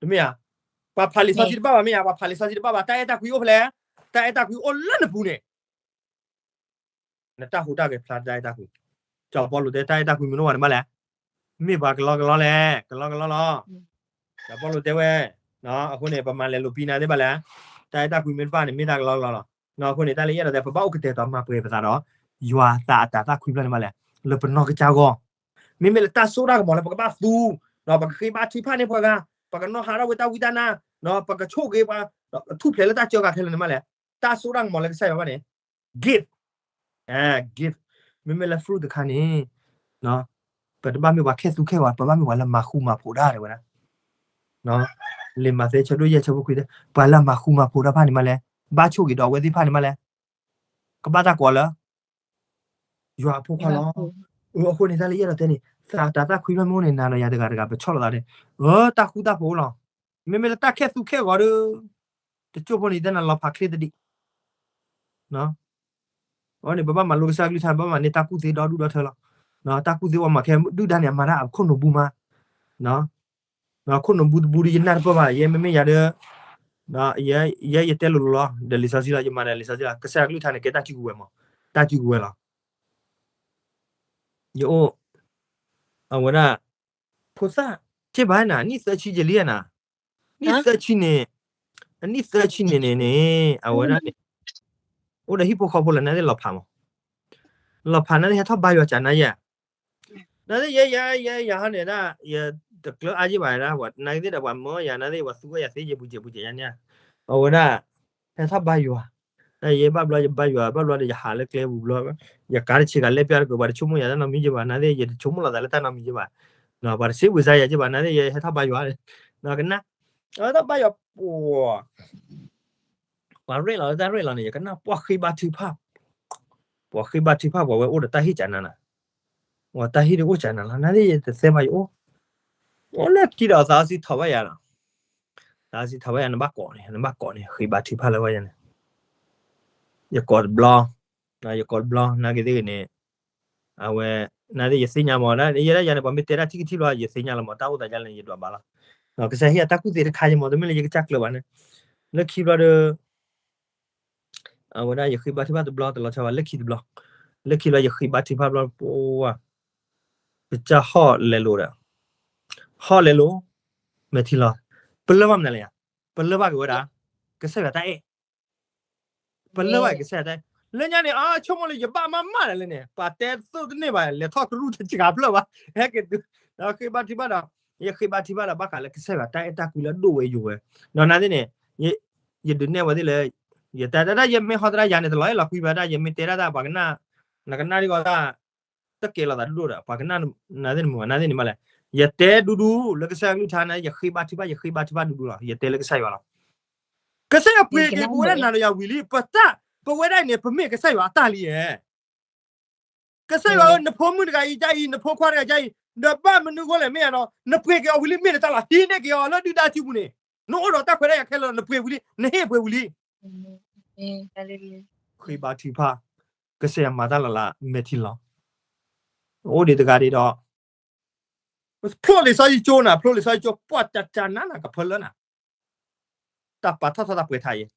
တမ့ၢ်ဧါ, ပှၤဖးလံာ်စီဆှံတဘၣ်ဘၣ်မ့ၢ်ဧါ, ပှၤဖးလံာ်စီဆှံတဘၣ်ဘၣ်, တၢ်အဲၣ်တၢ်ကွံအိၣ်ဖဲလဲၣ်, တၢ်အဲၣ်တၢ်ကွံအိၣ်လၢနပူၤန့ၣ်, နတၢ်ဟူးတၢ်ဂဲၤဖျါတၢ်အဲၣ်တၢ်ကွံ, စီၤပီလူးတဲတၢ်အဲၣ်တၢ်ကွံမ့ၢ်နအိၣ်ဘၣ်န့ၣ်မးလဲၣ်, မ့ၢ်ပှၤကလီကလီလဲၣ်, ကလီကလီလီၤ. စီၤပီလူးတဲဝဲ, အဃိန့ၣ် ပမၤလဲၤလိာ်ပံနၤသ့ၣ်ဘၣ်လဲၣ်, တၢ်အဲၣ်တၢ်ကွံမ့ၢ်တဖၣ်န့ၣ် မ့ၢ်တၢ်ကလီကလီလီၤ. အဃိန့ၣ် တၢ်လၢယအဲၣ်ဒိးတဲ ပဘၣ်အိၣ်ကတဲာ်ကတီၤမၤပှဲၤပသးဒီး ယွၤသးအတၤသၣ်ခွံဖျၢၣ်န့ၣ်မးလဲၣ်, လၢပနီၢ်ကစၢ်အဂီၢ်, မ့မ့ၢ်လၢတၢ်စိတၢ်ကမီၤလၢပကဘၣ်သူ, ပကဃ့ဘါထုကဖၣ်န့ၢ်ပှၤဂၤ, ပကနီၣ်ဟးထီၣ်ဝဲတၢ်ဝံတၢ်နါ, ပကဆိၣ်ဂ့ၤပှၤ, ထူၣ်ဖျဲးလၢတၢ်စၢဃာ်ခဲလၢာ်န့ၣ်မးလဲၣ်, တၢ်စိတၢ်ကမီၤလၢကစၢ်ယွၤဘၣ်န့ၣ်, gift, gift, မ့မ့ၢ်လၢ fruit တခါန့ၣ်, ပတဘၣ်မ့ၢ်ပှၤခဲသူခဲဂီၤ, ပဘၣ်မ့ၢ်ပှၤလၢမၤဃူမၤဖိးတၢ်တဲဝဲဒၣ်, လံာ်မးသဲဆၢဒိၣ်ယဲၢ်ဆၢဖိခွံတဲ, ပှၤလၢမၤဃူမၤဖိးတၢ်တဖၣ်န့ၣ်မးလဲၣ်, ဘၣ်ဆိၣ်ဂ့ၤဒီးအဝဲသ့ၣ်တဖၣ်န့ၣ်မးလဲၣ်, ကဘၣ်တၢ်ကိးလၢ ယွၤအဖိခွါလီၤ. အဃိန့ၣ် တၢ်လၢယအဲၣ်ဒိးတဲန့ၣ် သးတၤသၣ်ခွံဖျၢၣ်မ့ၢ်အိၣ်န့ၣ် နၤဒီးယၤတဂၤတဂၤ ပဆီၣ်လီၤသးန့ၣ်, အၢ တၢ်ဃူတၢ်ဖိးလီၤ. မ့မ့ၢ်လၢတၢ်ခဲသူခဲဂီၤဒီး တကၠိၢ်ဖိန့ၣ် ယတဲနၤလီၤဖးချ့သဒံး အဃိန့ၣ် ပဘၣ်မၤလိကစၢ်ကလုၢ်ကထါ, ပဘၣ်မၤန့ၢ်တၢ်ကူၣ်သ့ဒီဒူၣ်ဒီထၢလီၤ. တၢ်ကူၣ်သ့အိၣ်မးခဲဒုၣ်ဒါန့ၣ် အမၤတၢ်အခိၣ်နူာ်ဘုမး, ခိၣ်နူာ်ဘုတဘုဒီး ယနၢ်တပၢၢ်ဘၣ်, ယဲမ့မ့ၢ်ယၤဒီး ယဲယတဲလိၤလိၤလီၤ, ဒီးလံာ်စီဆှံလီၤ, ယမၤဒီးလံာ်စီဆှံလီၤ, ကစၢ်ယွၤကလုၢ်ကထါန့ၣ် ကဲတၢ်စုကဝဲၤမး, တၢ်စုကဝဲၤလီၤ. ယအိၣ် အဝဲဒၣ် ဖိသၣ် က့ၢ်ဘၣ်နၤ နံၣ်သၢဆံယလံဧါနၤ, နံၣ်သၢဆံန့ၣ်, အနံၣ်သၢဆံန့ၣ်န့ၣ်န့ၣ် အဝဲဒၣ်န့ၣ် အိၣ်ဒီးဟံၣ်ဖိဃီဖိလၢနသ့ၣ်လီၤဖးမး, လီၤဖးနသ့ၣ်ဟဲထီၣ်ဘါယွၤကနါယဲ, နသ့ၣ်ယဲယဲယဲယၤဟီန့ၣ်ဒၣ် ယတကျၢၤအါယ့ၢ်ဘၣ်ဒၣ် နသ့ၣ်ဒီးပှၤမၢယၤ နသ့ၣ်ယဲပှၤသူဝဲယၤသ့ယဲပူၤစဲးပူၤစဲးယါန့ၣ်, အဝဲဒၣ် ဟဲထီၣ်ဘါယွၤ, ယဲဘၣ်ဘျီယဘါယွၤ ဘၣ်ဘျီဒီးယဟးလၢကျဲပူၤဘျီ, ယကါတဆ့ကၤလဲၣ်ပျၢ်တက့ၤ ပှၤတဆိကမိၣ်ယၤတၢ်နီတမံၤယ့ၢ်ဘၣ် နသ့ၣ်ယဲတဆိကမိၣ်လီၤသးလၢတၢ်နီတမံၤယ့ၢ်ဘၣ်, ပှၤတစံးဝံၤစါယၤယ့ၢ်ဘၣ် နသ့ၣ်ယဲဟဲထီၣ်ဘါယွၤ, ကနၣ်, အဝဲထီၣ်ဘါယွၤ ပှၤရဲၣ်လီၤလၢတၢ်ရဲၣ်လီၤန့ၣ် ယကနၣ်ပှၤဃ့ဘါထုကဖၣ်, ပှၤဃ့ဘါထုကဖၣ်ပှၤဝဲအိၣ်ဒီးတၢ်ဟ့ၣ်ကနါနၤ, ပှၤတၢ်ဟ့ၣ်ဒ်အိၣ်ကနါလီၤ နသ့ၣ်ယဲတသဲဘၣ်ယအိၣ်, အိၣ်လၢခံဒီးသးစီဆှံထီၣ်ဘၣ်ယၤလီၤ, သးစီဆှံထီၣ်ဘၣ်ယၤ နဘၣ်ကိးန့ၣ် နဘၣ်ကိးန့ၣ် ဃ့ဘါထုကဖၣ်လၢဝဲယၤန့ၣ်, ယကိးတဘျီ, ယကိးတဘျီ နာ်က့ၤသ့ၣ်ဂ့ၤန့ၣ်, အဝဲ, နသ့ၣ်ယသ့ၣ်ညါမး ယဲဒၣ်ယၤန့ၣ် ပှၤမ့ၢ်တဲဒၣ်ထံၣ်ကထံၣ်ဘျီ ယသ့ၣ်ညါလီၤမး တၢ်အိၣ်သးယါလဲၣ်န့ၣ် ယဒွးဘၣ်လီၤ, ကစၢ်ဟ့ၣ်အတၢ်ကူၣ်သ့တခါယမး တမ့ၢ်လၢယကစၢ်ကျၢၤဘၣ်န့ၣ်, လၢခံဘျီဒီး အဝဲဒၣ်ယဃ့ဘါထုကဖၣ်တဘျီတလီၤဆီဘၣ် လၢခံတဘျီ, လၢခံဘျီယဃ့ဘါထုကဖၣ်ဘျီပှၤ, ပစၢ်ဟီၣ်လဲၤလိာ်ဒီး, ဟီၣ်လဲၤလိာ်, မဲာ်ထံလီၤ, ပလၢၢ်ဘၣ်မနုၤလဲၣ်ယၤ, ပလၢၢ်ဘၣ်က့ၤဝဲဒၣ်, ကစၢ်ယွၤတၢ်အဲၣ်, ပလၢၢ်ဘၣ်က့ၤကစၢ်ယွၤတၢ်အဲၣ်, လၢညါန့ၣ် အဆိကမိၣ်လၢယဘၣ်မးမးဒၣ်လဲၣ်န့ၣ် ပှၤတဲသိၣ်တန့ၢ်ဘၣ် လဲၤထီၣ်ကရူၢ်တစှၤဖျၢၣ်ဘၣ်, ဟဲက့ၤတုၤ, ဒီးဃ့ဘါထုကဖၣ်ဒီး, ယဃ့ဘါထုကဖၣ်ဒီးဘၣ်ဃးလၢကစၢ်ယွၤတၢ်အဲၣ်တၢ်ကွံလၢအဒိၣ်ဝဲယိာ်ဝဲ, ဒီးနသ့ၣ်န့ၣ်, ယဒုးနဲၣ်ဝဲသ့ၣ်လၢ, ယတဲတၢ်ယမ့ၢ်ဟီသရၣ်ယၤန့ၣ် တလီၤအဲၣ်လီၤကွံဘၣ်ဒၣ် ယမ့ၢ်တဲဒၣ်တၢ်ပှၤကနၣ်, နကနၣ်ဒ်ဂီၤတၢ် တကဲလီၤသးဒိၣ်ဒိၣ်ဒီး ပှၤကနၣ်, နသ့ၣ်နမုၢ်နသ့ၣ်န့ၣ်မးလဲၣ်, ယတဲဒူဒူ လၢကစၢ်ယွၤကလုၢ်ကထါန့ၣ် ယဃ့ဘါထုကဖၣ် ယဃ့ဘါထုကဖၣ်ဒူဒူလီၤ ယတဲလၢကစၢ်ယွၤလီၤ, ကစၢ်ယွၤပှ့ၤက့ၤပဝဲဒၣ်နၤဒီးယၤဝံၤလံ ပတၢ်, ပဝဲဒၣ်အံၤန့ၣ် ပမ့ၢ်ကစၢ်ယွၤအတၢ်လံဧါ ကစၢ်ယွၤဧၢ နဖိမုၣ်တဂၤအံၤကအံၤ နဖိခွါတဂၤကအံၤ ဒီးဘၣ်မနုၤအဃိလဲၣ် မ့ၢ်ယၤဒီး နပှ့ၤက့ၤအီၤဝံၤလံ မ့ၢ်နတၢ်လီၤ ဟံးန့ၢ်က့ၤအီၤလၢဒုၣ်ဒါစုပူၤန့ၣ် နအိၣ်ဒီးတၢ်ခွဲးတၢ်ယာ်ခဲလၢာ် နပှ့ၤဝံၤလံ နဟ့ၣ်ပှ့ၤဝံၤလံ ဃ့ဘါထုကဖၣ် ကစၢ်ယွၤမၤတၢ်လီၤလး မဲာ်ထံလီၤ အိၣ်ဒံးတဂၤဒံးဒီး ဖျိလံာ်စီဆှံကၠိနၤ ဖျိလံာ်စီဆှံကၠိ ပှၤတၢ်တၢ်နါနၤကဖၢလၢနၤ တၢ်ပာ်ထီၣ်ထီၣ်တၢ်ပှဲၤထးယဲ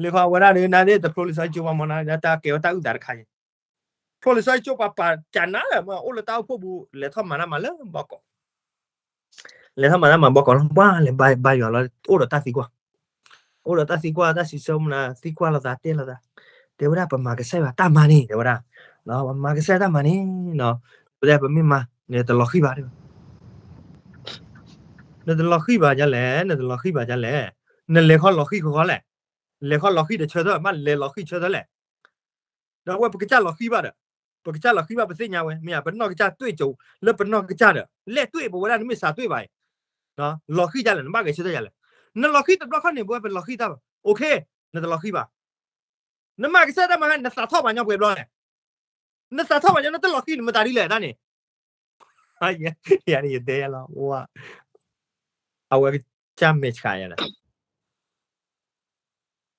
လၢခီဝဲဒၣ်ဒီး နၤသ့ၣ်တဖျိလံာ်စီဆှံကၠိပှၤမၤနၤ တၢ်ကဲဝဲတၢ်အုၣ်သးတခါယဲ ဖျိလံာ်စီဆှံကၠိပှၤပာ်တၢ်နါလၢ မ့ၢ်အိၣ်လၢတၢ်အိၣ်ဖှိၣ်ပူၤ လဲၤထီၣ်မၤတၢ်မၤလၢဘီကီး လဲၤထီၣ်မၤတၢ်မၤဘီကီးလီၤ ပှၤလဲၤဘါယွၤလီၤ အိၣ်ဒီးတၢ်သံကွၢ် အိၣ်ဒီးတၢ်သံကွၢ် တၢ်စံးဆၢမနၤ သံကွၢ်လိာ်သးတဲလိာ်သး တဲဝဲဒၣ် ပမၤကစၢ်ယွၤတၢ်မၤန့ၣ် တဲဝဲဒၣ် ပမၤကစၢ်ယွၤတၢ်မၤန့ၣ် တဲဝဲဒၣ် ပမ့ၢ်မၤ နတလီၤဃံၤဘၣ် တဲဝဲ နတလီၤဃံၤဘၣ်ဒ်လဲၣ် နတလီၤဃံၤဘၣ်ဒ်လဲၣ် နလဲၤခီလီၤဃံၤဃီဃီလဲၣ် လဲၤခီလီၤဃံၤတဆၢထၢၣ် ဘၣ်လဲၤလီၤဃံၤဆၢထၢၣ်လဲၣ် ဒီးအဝဲပကစၢ်လီၤဃံၤဘၣ်ဒီး ပကစၢ်လီၤဃံၤဘၣ်ပသ့ၣ်ညါဝဲ မ့ၢ်ဧါ ပနီၢ်ကစၢ်တွ့ၣ်ကၠိ လၢပနီၢ်ကစၢ်ဒီး လဲၣ်တွ့ၣ်ပဝဲဒၣ်နမ့ၢ်စးတွ့ၣ်ဘၣ်အံၤ လီၤဃံၤဒ်လဲၣ်, နဘၣ်ဂဲၤဆၢထၢၣ်ဒ်လဲၣ်. နလီၤဃံၤတဘျီခီန့ၣ် ပဝဲပလီၤဃံၤတၢ်ဘၣ်, OK, နတလီၤဃံၤဘၣ်. နမၤကစၢ်တၢ်မၤဟါ နသးထီၣ်ပှၤညီပှဲၤဘျီလဲၣ်. နသးထီၣ်ပှၤညီ နတလီၤဃံၤန့ၣ် မတၤဒ်လဲၣ်တၢ်န့ၣ်, ယၤန့ၣ်ယတဲယၤလီၤ, အဝဲကစၢ်မဲာ်ဆှးယၤလီၤ.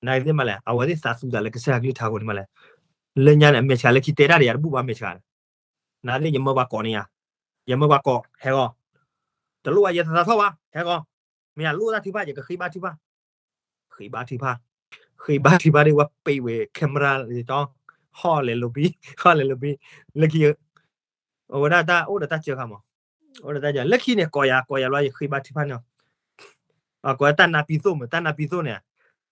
နသ့ၣ်မးလဲၣ်, အဝဲသ့ၣ်သးသူသးလၢကစၢ်ယွၤကလုၢ်ကထါအဃိန့ၣ်မးလဲၣ်. လၢညါန့ၣ် အမဲာ်ဆှးလၢခံတဲတၢ်ဒီးယၤတဘူၣ်ဘၣ် မဲာ်ဆှး, နသ့ၣ်ယမၢပှၤကိးန့ၣ်ယၤ, ယမၢပှၤကိး ဟဲဂီၤ, တလိၣ်ဘၣ်ယသးထီၣ်ဘၣ် ဟဲဂီၤ, မ့ၢ်ယလိၣ်တၢ်ထုကဖၣ် ယကဃ့ဘါထုကဖၣ်, ဃ့ဘါထုကဖၣ်, ဃ့ဘါထုကဖၣ်ဒီး ဝဲပ့ၤဝဲ camera လၢကၠီ, ဟီၣ်လဲၤလိာ်ဘံ, ဟီၣ်လဲၤလိာ်ဘံ, လၢခံ အဝဲဒၣ်တၢ်အိၣ်ဒီးတၢ်စၢဃာ်မး, အိၣ်ဒီးတၢ်စၢ, လၢခံန့ၣ် ကိးယၤ ကိးယၤဘျီ ယဃ့ဘါထုကဖၣ်န့ၣ်, ကိးတၢ်နါပံသိၣ်မး တၢ်နါပံသိၣ်န့ၣ်,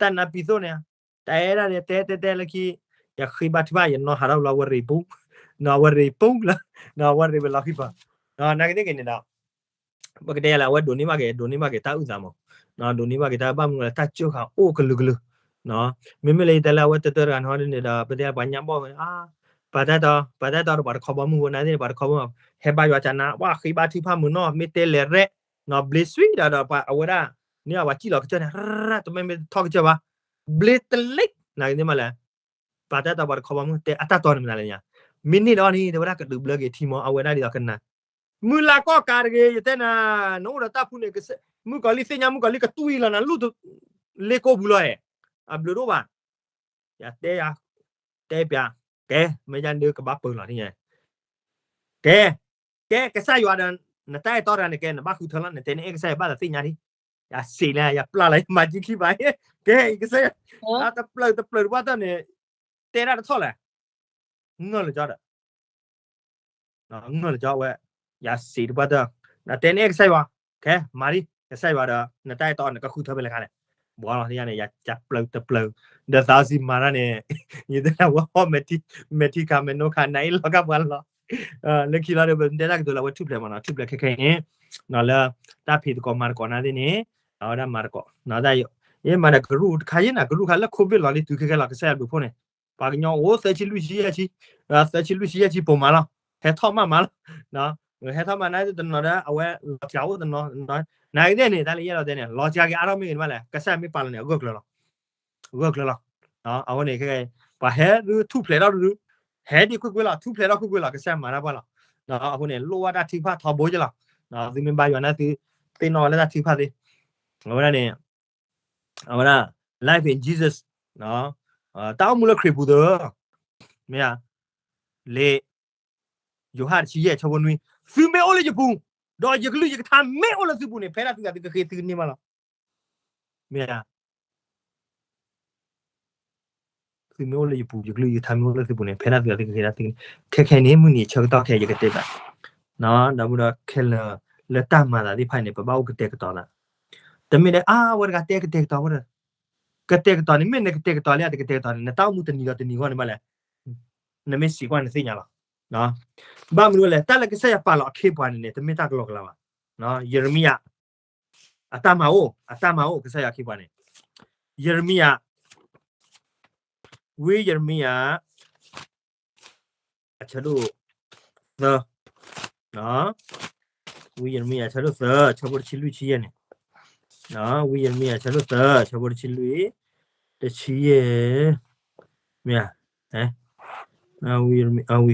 တၢ်နါပံသိၣ်န့ၣ်, တၢ်အဲၣ်ဒၣ်န့ၣ် တဲတဲတဲလၢခံ, ယဃ့ဘါထုကဖၣ် ယနီၢ်ဟးထီၣ်ဘျီ ဝဲရ့ပူၤ, နီၢ်ဝဲရ့ပူၤလီၤ, နီၢ်ဝဲရ့ဝဲလီၤဃံပၤ, နကသ့ၣ်က့ၤန့ၣ်ဒီး ပကတဲယၤလၢ အဝဲဒိးန့ၢ်ဘၣ်က့ၤ ဒိးန့ၢ်ဘၣ်က့ၤတၢ်အုၣ်သးမး, ဒိးန့ၢ်ဘၣ်က့ၤတၢ်ဘၣ်မနုၤလၢတၢ်စၢဃာ်အိၣ်ကလုာ်ကလုာ်, မ့မ့ၢ်လၢယတဲလၢအဝဲတတၢတဂၤန့ၣ်ဟီဒ်န့ၣ်ဒီး ပတဲပှၤညါဘီၣ်ဝဲ, ပှၤတၢ်တီ ပှၤတၢ်တီဒီးပှၤတခီဘီမုၢ်ဝဲ နသ့ၣ်န့ၣ် ပှၤတခီဘီမုၢ်, ဟဲဘါယွၤကနါ ပှၤဃ့ဘါထုကဖၣ်မုာ်နီၢ် မ့ၢ်တဲလဲၤရဲၣ်, နီၢ်ဘျ့စွံဒီးဒီး အဝဲဒၣ်, န့ၣ်ပှၤစံၣ်လီၤကစၢၢ်န့ၣ်, တမ့ၢ်မ့ၢ်ထီၣ်ကစၢၢ်ဘၣ်, ဘျ့တလ့ၣ် နကသ့ၣ်မးလဲၣ်, ပှၤတၢ်တီပှၤတခီဘီမုၢ် တဲအတၢ်တီန့ၣ်မနုၤလဲၣ်ညါ, မ့ၢ်န့ၢ်ဒီးန့ၣ် တဲဝဲဒၣ်ကဒုးဘျၢက့ၤထံမး အဝဲဒၣ်ဒ်သိးကနၣ် မုၢ်လၢ်ကီၢ်ကးတဂ့ၤ ယတဲနၤ, နအိၣ်ဒီးတၢ်ဖူန့ၣ် မုၣ်ကီၤလံၢ်သ့ၣ်ညါ မုၣ်ကီၤလံၢ်ကတွံၢ်လီၤနၤ လူၢ်လ့ကိပူၤလီၤ, အဘျုးတအိၣ်ဘၣ်, ယတဲယၤ, တဲပျး, ကဲ မ့ၢ်ယၤဒုးကဘၣ်ပၢၤလီၤ, ကဲ, ကဲ ကစၢ်ယွၤဒီး နတၢ်အဲၣ်တီတဂၤန့ၣ် ကဲ နဘၣ်ဃုထၢလီၤ နတဲနအဲၣ်ကစၢ်ယွၤဘၣ်သးသ့ၣ်ညါဒံး, ယစံးလၢ ယပျၢ်လီၤ ယမၤကံခံဘၣ်, ကဲ ကစၢ်ယွၤ, တပျၢၤတပျၢၤတပှၢ်တၢၢ်န့ၣ်, တဲဒၣ်တထီၣ်လဲၣ်, ငၢၢ်လၢကၠီဒီး ငၢၢ်လၢကၠီဝဲ, ယစံးတပှၢ်တၢၢ်, နတဲနအဲၣ်ကစၢ်ယွၤ, ခဲ မၤဒံး ကစၢ်ယွၤဒီး နတၢ်အဲၣ်တီ နကဃုထၢဖဲလဲၣ်ခါလဲၣ်, ဘှီလီၤန့ၣ် ယပျၢၤတပျၢၤ, ဒီးသးစံးမၤတၢ်န့ၣ်, ယတဲနၤဝဲဟီၣ်မဲာ်ထံ မဲာ်ထံခးမဲာ်နိခး နအ့ၣ်လီၤကၢ်ပှၤလီၤ, လၢခံလီၤဒီး ပတဲတၢ်ကတိၤလၢအဝဲထူၣ်ဖျဲးမးနီၤ ထူၣ်ဖျဲးခဲခဲအံၤန့ၣ်, လၢ တၢ်ဖံးသကိးမၤသကိးနၤသ့ၣ်န့ၣ်, အဝဲဒၣ်မၤသကိး, ယမၤဒီးကရူၢ်တခါယဲနၤ ကရူၢ်ခါလၢ COVID လီၤလံ တုၤခဲခဲလီၤ ကစၢ်ယွၤဘျုးဖှိၣ်န့ၣ်, ပှၤကညီအိၣ်သၢဆံလွံၢ်ဆံယဲၢ်ဆံ, သၢဆံလွံၢ်ဆံယဲၢ်ဆံပိာ်မၤလီၤ, ဟဲထီၣ်မးမၤလီၤ, ဟဲထီၣ်မးနၤတနီၤဒီး အဝဲလီၤစှၤအိၣ်တနီၤ, နကသ့ၣ်န့ၣ် တၢ်လၢယအဲၣ်ဒိးတဲန့ၣ် လီၤစှၤက့ၤအါထီၣ်မ့ၢ်ဂ့ၤန့ၣ်မးလဲၣ် ကစၢ်မ့ၢ်ပာ်လီၤန့ၣ် အဂၢၢ်ကျၢၤလီၤ, အဂၢၢ်ကျၢၤလီၤ, အဃိန့ၣ် ပှၤဟဲဒုးထူၣ်ဖျဲးထီၣ်ဒုး, ဟဲဒံးကွ့ၢ်ကွ့ၢ်လီၤ ထူၣ်ဖျဲးထီၣ်ကွ့ၢ်ကွ့ၢ်လီၤ ကစၢ်မၤတၢ်ပှၢ်လီၤ, အဃိန့ၣ် လိၣ်ဘၣ်တၢ်ထုကဖၣ်ထီဘိက့လီၤ, သုမ့ၢ်ဘါယွၤန့ၣ်သု, သ့ၣ်နီၣ်ဝဲလၢတၢ်ထုကဖၣ်သ့, အဝဲဒၣ်န့ၣ်, အဝဲဒၣ် life in Jesus, တၢ်အိၣ်မူလၢခရံာ်ပူၤသ့, မ့ၢ်ဧါ, လံာ်, ယိၤဟၣ်တဆံယဲၢ်ဆၢဖိနွံ, သုမ့ၢ်အိၣ်လၢယပူၤ, ဒီးယကလုၢ်ယကထါမ့ၢ်အိၣ်လၢသုပူၤန့ၣ် ဖဲဒၣ်သုဂၤသုကဃ့သုကန့ၢ်မးလီၤ, မ့ၢ်ဧါ သုမ့ၢ်အိၣ်လၢယပူၤ ယကလုၢ်ယကထါမ့ၢ်အိၣ်လၢသုပူၤန့ၣ် ဖဲဒၣ်သုဂၤသုကဃ့ဒၣ်သုကန့ၢ်, ခဲခဲအံၤန့ၣ် မုၢ်နံၤဆၢကတီၢ်ခဲအံၤ ယကတဲဘၣ်, ဒီပုၢ်ဒီဝဲၢ်ခဲလၢာ်, လၢတၢ်မၤသးသ့ၣ်တဖၣ်န့ၣ် ပဘၣ်အိၣ်ကတဲာ်ကတီၤသး, တမ့ၢ်လၢအါဝဲတဂၤတဲကတဲာ်ကတီၤဝဲဒီး, ကတဲာ်ကတီၤန့ၣ် မ့ၢ်နကတဲာ်ကတီၤလၢအတကတဲာ်ကတီၤန့ၣ် နတၢ်အိၣ်မူတနံၤဒီးတနံၤအဂီၢ်န့ၣ်ဘၣ်လဲၣ်, နမ့ၢ်စံးကွၢ်နသ့ၣ်ညါလီၤ, ဘၣ်မနုၤလဲၣ် တၢ်လၢကစၢ်ယွၤပာ်လီၤအခ့အပှၤန့ၣ်န့ၣ် တမ့ၢ်တၢ်ကလီကလီဘၣ်, ယံးရမံယၤ အတၢ်မၤအိၣ် အတၢ်မၤအိၣ် ကစၢ်ယွၤခ့ပှၤန့ၣ်, ယံးရမံယၤ, ဝံယံးရမံယၤ, အဆၢဒိၣ်သၢ, ဝံယံးရမံယၤ အဆၢဒိၣ်သၢ ဆၢဖိတဆံလွံၢ်ဆံယဲၢ်န့ၣ်, ဝံယံးရမံယၤ အဆၢဒိၣ်သၢ ဆၢဖိတဆံလွံၢ်, တဆံယဲၢ်, မ့ၢ်, ဝံယံးရမံယၤ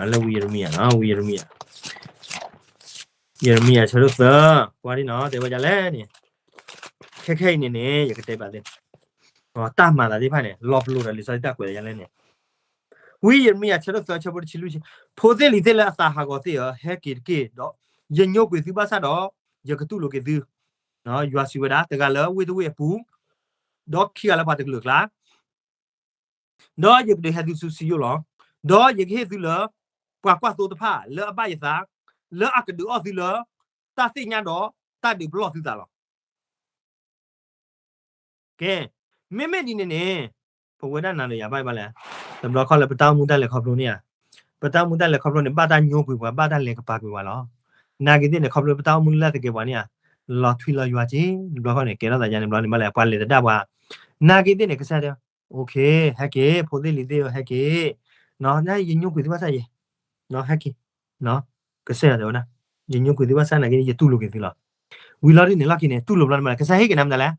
လၢဝံယံးရမံယၤ ဝံယံးရမံယၤ ယံးရမံယၤ ဆၢဒိၣ်သၢ, ကွၢ်ဒ်နီၤ တဲဝဲဒ်လဲၣ်န့ၣ်, ခဲခဲအံၤန့ၣ်န့ၣ် ယကတဲဘၣ်သ့ၣ်, တၢ်မၤသးသ့ၣ်တဖၣ်န့ၣ် လီၤပလိာ်ဒီးလံာ်စီဆှံတၢ်ကွဲးဒ်လဲၣ်န့ၣ်, ဝံယံးရမံယၤ ဆၢဒိၣ်သၢ ဆၢဖိတဆံလွံၢ်, ဖိသ့ၣ်လံၤသ့ၣ်လၢအသးဟးဂီၤသ့ၣ်ဧၢ, ဟဲက့ၤတက့ၢ်, ဒီးယညိကွံာ်သုဘၣ်ဆၣ်ဒီး ယကတူၢ်လိာ်က့ၤသု, ယွၤစံးဝဲဒၣ်, တဂၤလၢဝ့ၢ်တဝ့ၢ်အပူၤ, ဒီးခံဂၤလၢပှၤတကလုာ်အကျါ ဒီးယကဒုးဟဲသုဆူစံယိၣ်လီၤ. ဒီးယကဟ့ၣ်သုလၢ ပှၤကွၢ်သိတဖၣ်လၢအဘၣ်ယသး, လၢအကဒုးအီၣ်သုလၢ တၢ်သ့ၣ်ညါဒီးတၢ်ဒုးပလီၢ်သုသးလီၤ. ကဲ, မ့မ့ၢ်ဒ်န့ၣ်န့ၣ်, ပဝဲဒၣ်နၤဒီးယၤဘၣ်ဘၣ်လဲၣ်, တဘျီခီလၢပတၢ်အိၣ်မူတၢ်လဲၤခီဖျိန့ၣ်ဧါ, ပတၢ်အိၣ်မူတၢ်လဲၤခီဖျိန့ၣ် ဘၣ်တၢ်ညိကွံာ်ပှၤ ဘၣ်တၢ်လဲၤကပၤကွံာ်ပှၤလီၤ. နာ်က့သ့ၣ်န့ၣ် ခီဖျိပတၢ်အိၣ်မူလၢ်သကဲးပှၤန့ၣ်ဧါ, လီၤထွံလီၤယွၤက့, တဘျီခီန့ၣ် ကဲထီၣ်သးယါန့ၣ်ဘျီန့ၣ်ဘၣ်လဲၣ်, ပှၤလဲၤသဒၣ်ပှၤ, နာ်က့သ့ၣ်န့ၣ် ကစၢ်တဲ, OK, ဟဲက့ၤ, ဖိသ့ၣ်လံၤသ့ၣ်ဧၢ ဟဲက့ၤ, နယညိကွံာ်သုဘၣ်ဆၣ်ယဲ, ဟဲက့ၤ, ကစၢ်ယွၤတဲဝဲဒၣ်, ယညိကွံာ်သုဘၣ်ဆၣ်နာ်က့န့ၣ် ယတူၢ်လိာ်က့ၤသုလီၤ. ဝံၤလီၤဒ်န့ၣ်လီၢ်ခံန့ၣ် တူၢ်လိာ်ဘျီန့ၣ်မး ကစၢ်ဟ့ၣ်က့ၤနၤမနုၤလဲၣ်.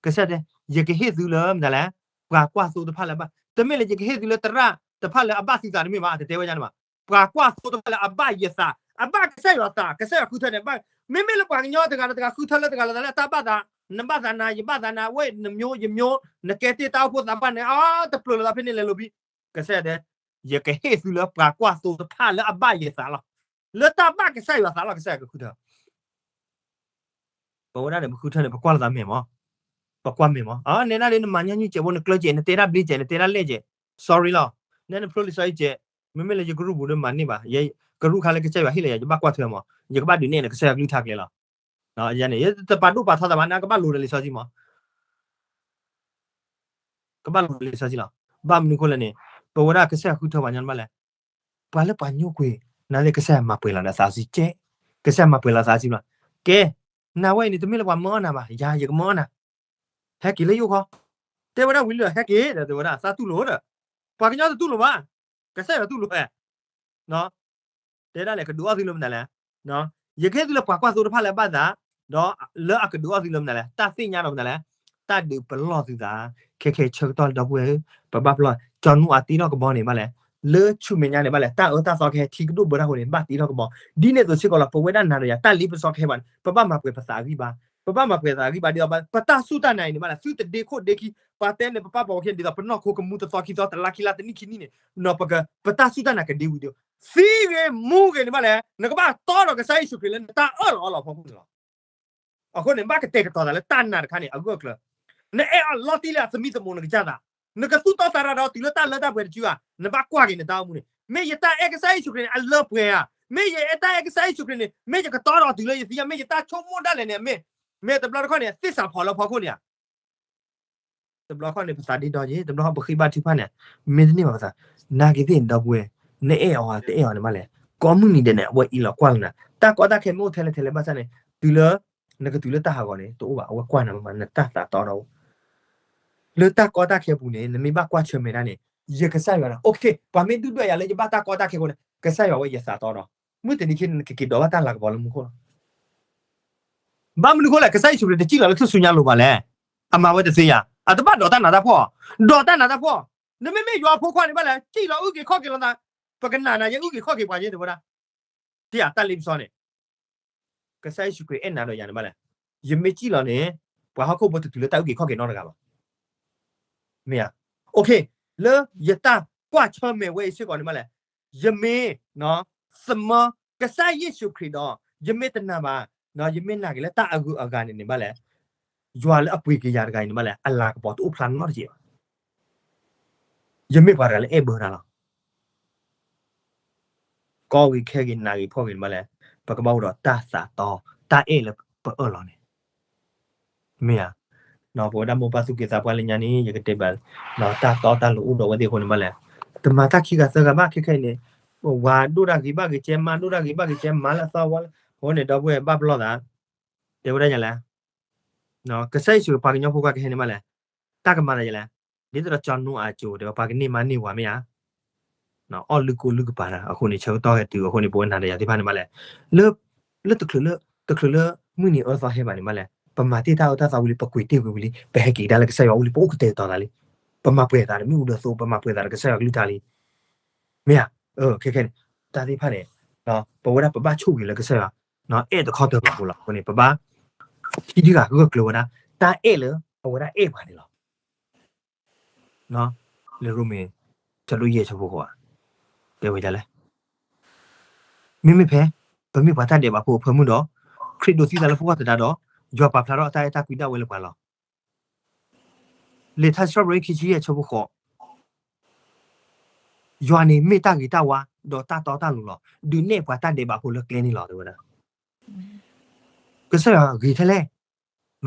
ကစၢ်တဲ ယကဟ့ၣ်သုလၢမနုၤလဲၣ်, ပှၤကွၢ်သိတဖၣ်လၢအဘၣ်, တမ့ၢ်လၢယကဟ့ၣ်သုလၢသရၣ်တဖၣ်လၢအဘၣ်သုသးတမ့ၢ်ဘၣ်, တတဲဝဲဒ်န့ၣ်ဘၣ်. ပှၤကွၢ်သိတဖၣ်လၢအဘၣ်ယသး, အဘၣ်ကစၢ်ယွၤသး, ကစၢ်ယွၤဃုထၢန့ၣ်, မ့မ့ၢ်လၢပှၤကညီတဂၤဒီးတဂၤဃုထၢလၢတဂၤလီၤသးလၢတၢ်ဘၣ်သး, နဘၣ်သးနၤ, ယဘၣ်သးနၤ, ဝဲနမျိုးယမျိုး, နကဲတ့ၢ်တၢ်အိၣ်ဖှိၣ်သးပှၢ်န့ၣ်, အတပျိာ်လီၤသးဖဲန့ၣ်လဲၤလိာ်ဘံ, ကစၢ်ယွၤတဲ, ယကဟ့ၣ်သုလၢပှၤကွၢ်သိတဖၣ်လၢအဘၣ်ယသးလီၤ. လၢတၢ်ဘၣ်ကစၢ်ယွၤသးလီၤ ကစၢ်ယွၤကဃုထၢ ပဝဲဒၣ်န့ၣ် ပဃုထၢန့ၣ် ပကွၢ်လိာ်သးမဲာ်မး, ပကွၢ်မဲာ်မး, နဒၣ်ဒီး နမၤညီနုၢ်စဲးဖိ နကျၢစဲး နတဲတၢ်ဘျ့စဲး နတဲတၢ်လဲၢ်စဲး, sorry လီၤ. နနဖျိလံာ်စီဆှံစဲး, မ့မ့ၢ်လၢယကရူၢ်ပူၤဒီးမၤန့ၢ်ဘၣ်, ယကရူၢ်ခါလၢကစၢ်ယွၤဟ့ၣ်လီၤယၤ ယဘၣ်ကွၢ်ထွဲမး, ယကဘၣ်ဒုးနဲၣ်န့ၣ် ကစၢ်ယွၤကလုၢ်ကထါကျဲလီၤ. ယန့ၣ် ယတပာ်ဒိၣ်ပာ်ထီသးဘၣ် နကဘၣ်လိၤဒီးလံာ်စီဆှံမး ကဘၣ်လိၤလံာ်စီဆှံလီၤ. ဘၣ်မနုၤအဃိလဲၣ်န့ၣ်, ပဝဲဒၣ်ကစၢ်ယွၤဃုထၢပှၤညီန့ၣ်ဘၣ်လဲၣ်, ပှၤလၢပှၤညိကွံာ်, နသ့ၣ်ကစၢ်ယွၤမၤပှဲၤလီၤဒီးသးစံကဲ, ကစၢ်ယွၤမၤပှဲၤလီၤသးစံဘျီ, ကဲ, နၤဝဲအံၤန့ၣ် တမ့ၢ်လၢပှၤမၢအီၣ်နၤဘၣ်, ယၤယကမၢအီၣ်နၤ, ဟဲက့ၤလၢယအိၣ်ခီ, တဲဝဲဒၣ်ဝံၤလၢ ဟဲက့ၤဒီး တဲဝဲဒၣ်သးတူၢ်လိာ်ဒီး, ပှၤကညီတတူၢ်လိာ်ဘၣ်, ကစၢ်ယွၤတူၢ်လိာ်ဝဲ တဲဒၣ်လဲာ် ကဒုးအီၣ်သုလၢမနုၤလဲၣ်, ယကဟ့ၣ်သုလၢပှၤကွၢ်သိတဖၣ်လၢအဘၣ်သး, ဒီးလၢအကဒုးအီၣ်သုလၢမနုၤလဲၣ်, တၢ်သ့ၣ်ညါဒီးမနုၤလဲၣ်, တၢ်ဒုးပလီၢ်သုသး, ခဲခဲအံၤဆၢကတီၢ်လၢဒီပုၢ်ဝဲၢ်ဧၢ, ပဘၣ်ပလီၢ်, ကၠီၤနူအၤတ့ထီၣ်ကဘီန့ၣ်ဘၣ်လဲၣ်, လၢဆူမဲာ်ညါန့ၣ်ဘၣ်လဲၣ်, တၢ်အၢတၢ်သီကဟဲထံကဒိၣ်ဘၢတၢ်ဃိန့ၣ် ဘၣ်တ့ထီၣ်ကဘီ, ဒ်န့ၣ်အသိးစ့ၢ်ကီးလီၤ ပဝဲဒၣ်နၤဒီးယၤ တၢ်လ့ပစီကဟဲဘၣ်န့ၣ် ပဘၣ်မၤပှဲၤပသးအဂံၢ်ဘါ, ပဘၣ်မၤပှဲၤသးအဂံၢ်ဘါဒ်သိး ပတၢ်စူၢ်တၢ်နာ်အံၤန့ၣ်ဘၣ်လဲၣ်, သုတဒ့ခိၣ်ဒ့ခံ, ပှၤတဲန့ၣ် ပပၢ်ပှၤဝဲခံဒ်သိး ပနီၢ်ခိကမူတသီခံသီ တလါခံလါ တနံၣ်ခံနံၣ်န့ၣ်, ပတၢ်စူၢ်တၢ်နာ်ကဒ့ဝံၤဒီး, သံဂ့ၤမူဂ့ၤန့ၣ်ဘၣ်လဲၣ်, နကဘၣ်တီဒီးကစၢ်ယ့ၣ်ၡူးခရံာ်လၢနတၢ်အၢၣ်လီၤအီလီၤအဖီခိၣ်န့ၣ်လီၤ. အဃိန့ၣ် ဘၣ်ကတဲာ်ကတီၤသးလၢတၢ်နာ်တခါန့ၣ် အဂၢၢ်အကျၢၤ, နအဲၣ်အီၤလီၤတံၢ်လၢအသမံသမိးနကစၢ်သး, နကသူၣ်တီသးရၤဒီးတုၤလၢတၢ်လၢတၢ်ပှဲၤတစုဧါ, နဘၣ်ကွၢ်က့ၤနတၢ်အိၣ်မူန့ၣ်, မ့ၢ်ယတၢ်အဲၣ်ကစၢ်ယ့ၣ်ၡူးခရံာ်န့ၣ် အလၢပှဲၤဧါ, မ့ၢ်ယတၢ်အဲၣ်ကစၢ်ယ့ၣ်ၡူးခရံာ်န့ၣ် မ့ၢ်ယကတီဒီးတုၤလၢယသံဧါ, မ့ၢ်ယတၢ်ဆိကမိၣ်ဒၣ်လဲာ်န့ၣ် မ့ၢ်, မ့ၢ်တဘျီတခီၣ်န့ၣ် သ့ၣ်စးဖီၣ်လၢဖီခိၣ်န့ၣ်ဧါ တဘျီခီၣ်န့ၣ် ပသးဒ့ဒီယ့ၣ်, တဘျီခီၣ်ပဃ့ဘါထုကဖၣ်န့ၣ်, မ့ၢ်တန့ၢ်ဘၣ်ပသး, နာ်က့ၤသ့ၣ်ဒီပုၢ်ဝဲၢ်, နအဲၣ်အီၤဧါ တအဲၣ်အီၤန့ၣ်ဘၣ်လဲၣ်, ကိးမုၢ်နံၤဒဲးန့ၣ် အဝဲအံးလီၤကွၢ်လီၤနၤ, တၢ်ကီတၢ်ခဲမ့ၢ်အိၣ်ထဲလဲၣ်ထဲလဲၣ်ဘၣ်ဆၣ်န့ၣ်, တုၤလၢ နကတုၤလၢတၢ်ဟးဂီၤန့ၣ် တအိၣ်ဘၣ်, အဝဲကွၢ်နၤမး နတၢ်သးတီဒီးအိၣ်, လၢတၢ်ကီတၢ်ခဲပူၤန့ၣ် နမ့ၢ်ဘၣ်ကွၢ်ဆၢၣ်မဲာ်ဒၣ်န့ၣ်, ယကစၢ်ယွၤဒီး okay ပှၤမ့ၢ်ဒုၣ်ဒွဲၣ်ယၤလၢယဘၣ်တၢ်ကီတၢ်ခဲအဃိန့ၣ် ကစၢ်ယွၤဝဲယသးတီဒီး, မုၢ်တနံၤခံန့ၣ် နကက့ၤဒိးဘၣ်တၢ်လၤကပီၤလၢမူခိၣ်လီၤ. ဘၣ်မနုၤအဃိလဲၣ်, ကစၢ်ယ့ၣ်ၡူးခရံာ်တစံၣ်လီၤလၢထူၣ်စုညါအလိၤဘၣ်လဲၣ်, အမၤဝဲတသ့ဧါ, အတဘၣ်ဒိးတၢ်နးတၢ်ဖှီၣ်, ဒိးတၢ်နးတၢ်ဖှီၣ်, နမ့မ့ၢ်ယွၤအဖိခွါန့ၣ်ဘၣ်လဲၣ်, စံၣ်လီၤအုၣ်က့ၤခီၣ်က့ၤလီၤသး, ပကနၣ်နၤ ယအုၣ်က့ၤခီၣ်က့ၤပှၤယ့ၢ်တဲဝဲဒၣ်, တၢ်လ့ပစီန့ၣ် ကစၢ်ယ့ၣ်ၡူးခရံာ်အဲၣ်နၤဒီးယၤန့ၣ်ဘၣ်လဲၣ်, ယမ့ၢ်စံၣ်လီၤန့ၣ်, ပှၤဟီၣ်ခိၣ်ဖိတတုၤလၢတၢ်အုၣ်က့ၤခီၣ်က့ၤနီတဂၤဘၣ်. မ့ၢ်ဧါ, okay, လၢယတၢ်ကွၢ်ဆၢၣ်မဲာ်ဝဲအံၤစ့ၢ်ကီးန့ၣ်ဘၣ်လဲၣ်, ယမ့ၢ်, သမၢ, ကစၢ်ယ့ၣ်ၡူးခရံာ်ဒီး, ယမ့ၢ်တနာ်ဘၣ်, ယမ့ၢ်နာ်က့ၤလၢတၢ်အဂုၤအဂၤန့ၣ်န့ၣ်ဘၣ်လဲၣ်, ယွၤလၢအပှ့ၤက့ၤယၤတဂၤအံၤန့ၣ်ဘၣ်လဲၣ်, အလၤကပီၤတအိၣ်ဖျါနီတစဲးဘၣ်. ယမ့ၢ်ပှၤတဂၤလၢအဲၣ်ဘၢတၢ်လီၤ. ကီဂ့ၤခဲဂ့ၤနးဂ့ၤဖှီၣ်ဂ့ၤန့ၣ်ဘၣ်လဲၣ်, ပကဘၣ်အိၣ်ဒီးတၢ်သးတီ, တၢ်အဲၣ်လၢပအၢၣ်လီၤန့ၣ်, မ့ၢ်ဧါ, ပဝဲဒၣ်မိၢ်ပၢ်သူၣ်က့သးပှၢ်လၢညါန့ၣ် ယကတဲဘၣ်, တၢ်တီတၢ်လိၤအိၣ်ဒီးဝဲသ့ၣ်အဃိန့ၣ်ဘၣ်လဲၣ်, တမၤတၢ်ခံဂၤသၢဂၤဘၣ်, ခဲခဲအံၤန့ၣ်, ဝၤဒိၣ်တၢ်ဂ့ၤဘၣ်ဂ့ၤကဲ, မါဒိၣ်တၢ်ဂ့ၤဘၣ်ဂ့ၤကဲ, မၤလၢအသီဝါလၢ, အဃိန့ၣ် ဒီပုၢ်ဝဲၢ်ဘၣ်ပလီၢ်သး, တဲဝဲဒၣ်ယၤလဲၣ် ကစၢ်ယ့ၣ်ၡူးပှၤကညီဖိခွါကဟဲန့ၣ်ဘၣ်လဲၣ်, တၢ်ကမၤသးယလဲၣ်, ဒ်သိးဒီးကၠီၤနိအၤကၠိတဲဝဲ ပှၤကန့ၢ်မါန့ၢ်ဝၤမ့ၢ်ဧါ, အီၣ်လုၢ်ကိလုၢ်ကပၤနၤ, အဃိန့ၣ် ဆၢကတီၢ်ဟဲတုၤအဃိန့ၣ် ပဝဲနၤဒီးယၤသ့ၣ်တဖၣ်န့ၣ်ဘၣ်လဲၣ်, လၢ, လၢတချုးလၢ, တချုးလၢမုၢ်နံၤအၢသီဟဲဘၣ်န့ၣ်ဘၣ်လဲၣ်, ပမၤတ့ၢ်တၢ်အၢတၢ်သီဝံၤလံ, ပကွံာ်တ့ၢ်ဝံၤဝံၤလံ, ပဟဲက့ၤကဒါလၢကစၢ်ယွၤအအိၣ်လံ, ပအိၣ်ကတဲာ်ကတီၤသးလံ, ပမၤပှဲၤသးဒီးမ့ၣ်အူဒၢးသိ, ပမၤပှဲၤသးဒီးကစၢ်ယွၤကလုၢ်ကထါလံ, မ့ၢ်ဧါ, ခဲခဲန့ၣ်, တၢ်သ့ၣ်တဖၣ်န့ၣ်, ပဝဲဒၣ်ပဘၣ်ဆိၣ်ဂ့ၤလၢကစၢ်ယွၤ, အဲၣ်တခီတၢၤဘၣ်အဃိလီၤ, အဃိန့ၣ် ပဘၣ်, ခံဒုဂၤဂၢၢ်ကျၢၤဝဲဒၣ်, တၢ်အဲၣ်လၢအဝဲဒၣ်အဲၣ်ပှၤန့ၣ်လီၤ. လၢရိမ့ၤ, ဆၢဒိၣ်ယဲၢ်ဆၢဖိဃိးဧါ, တဲဝဲဒ်လဲၣ်, မ့မ့ၢ်ဖဲ, ပမ့ၢ်ပှၤတၢ်ဒဲးဘးဖိအဖၢမုၢ်ဒီး, ခရံာ်ဒိးသံသးလၢပဂီၢ်သတးဒီး, ယွၤပာ်ဖျါထီၣ်အတၢ်အဲၣ်တၢ်ကွံဒၣ်ဝဲလၢပှၤလီၤ. လံာ်ထါစံးထီၣ်ပတြၢၤခံဆံယဲၢ်ဆၢဖိဃိး, ယွၤန့ၣ်မ့ၢ်တၢ်ဂ့ၤတၢ်ဝါ, ဒီးတၢ်တီတၢ်လိၤလီၤ, ဒုးနဲၣ်ပှၤတၢ်ဒဲးဘးဖိလၢကျဲန့ၣ်လီၤ တဲဝဲဒၣ်. ကစၢ်ယွၤဂ့ၤထဲလဲၣ်,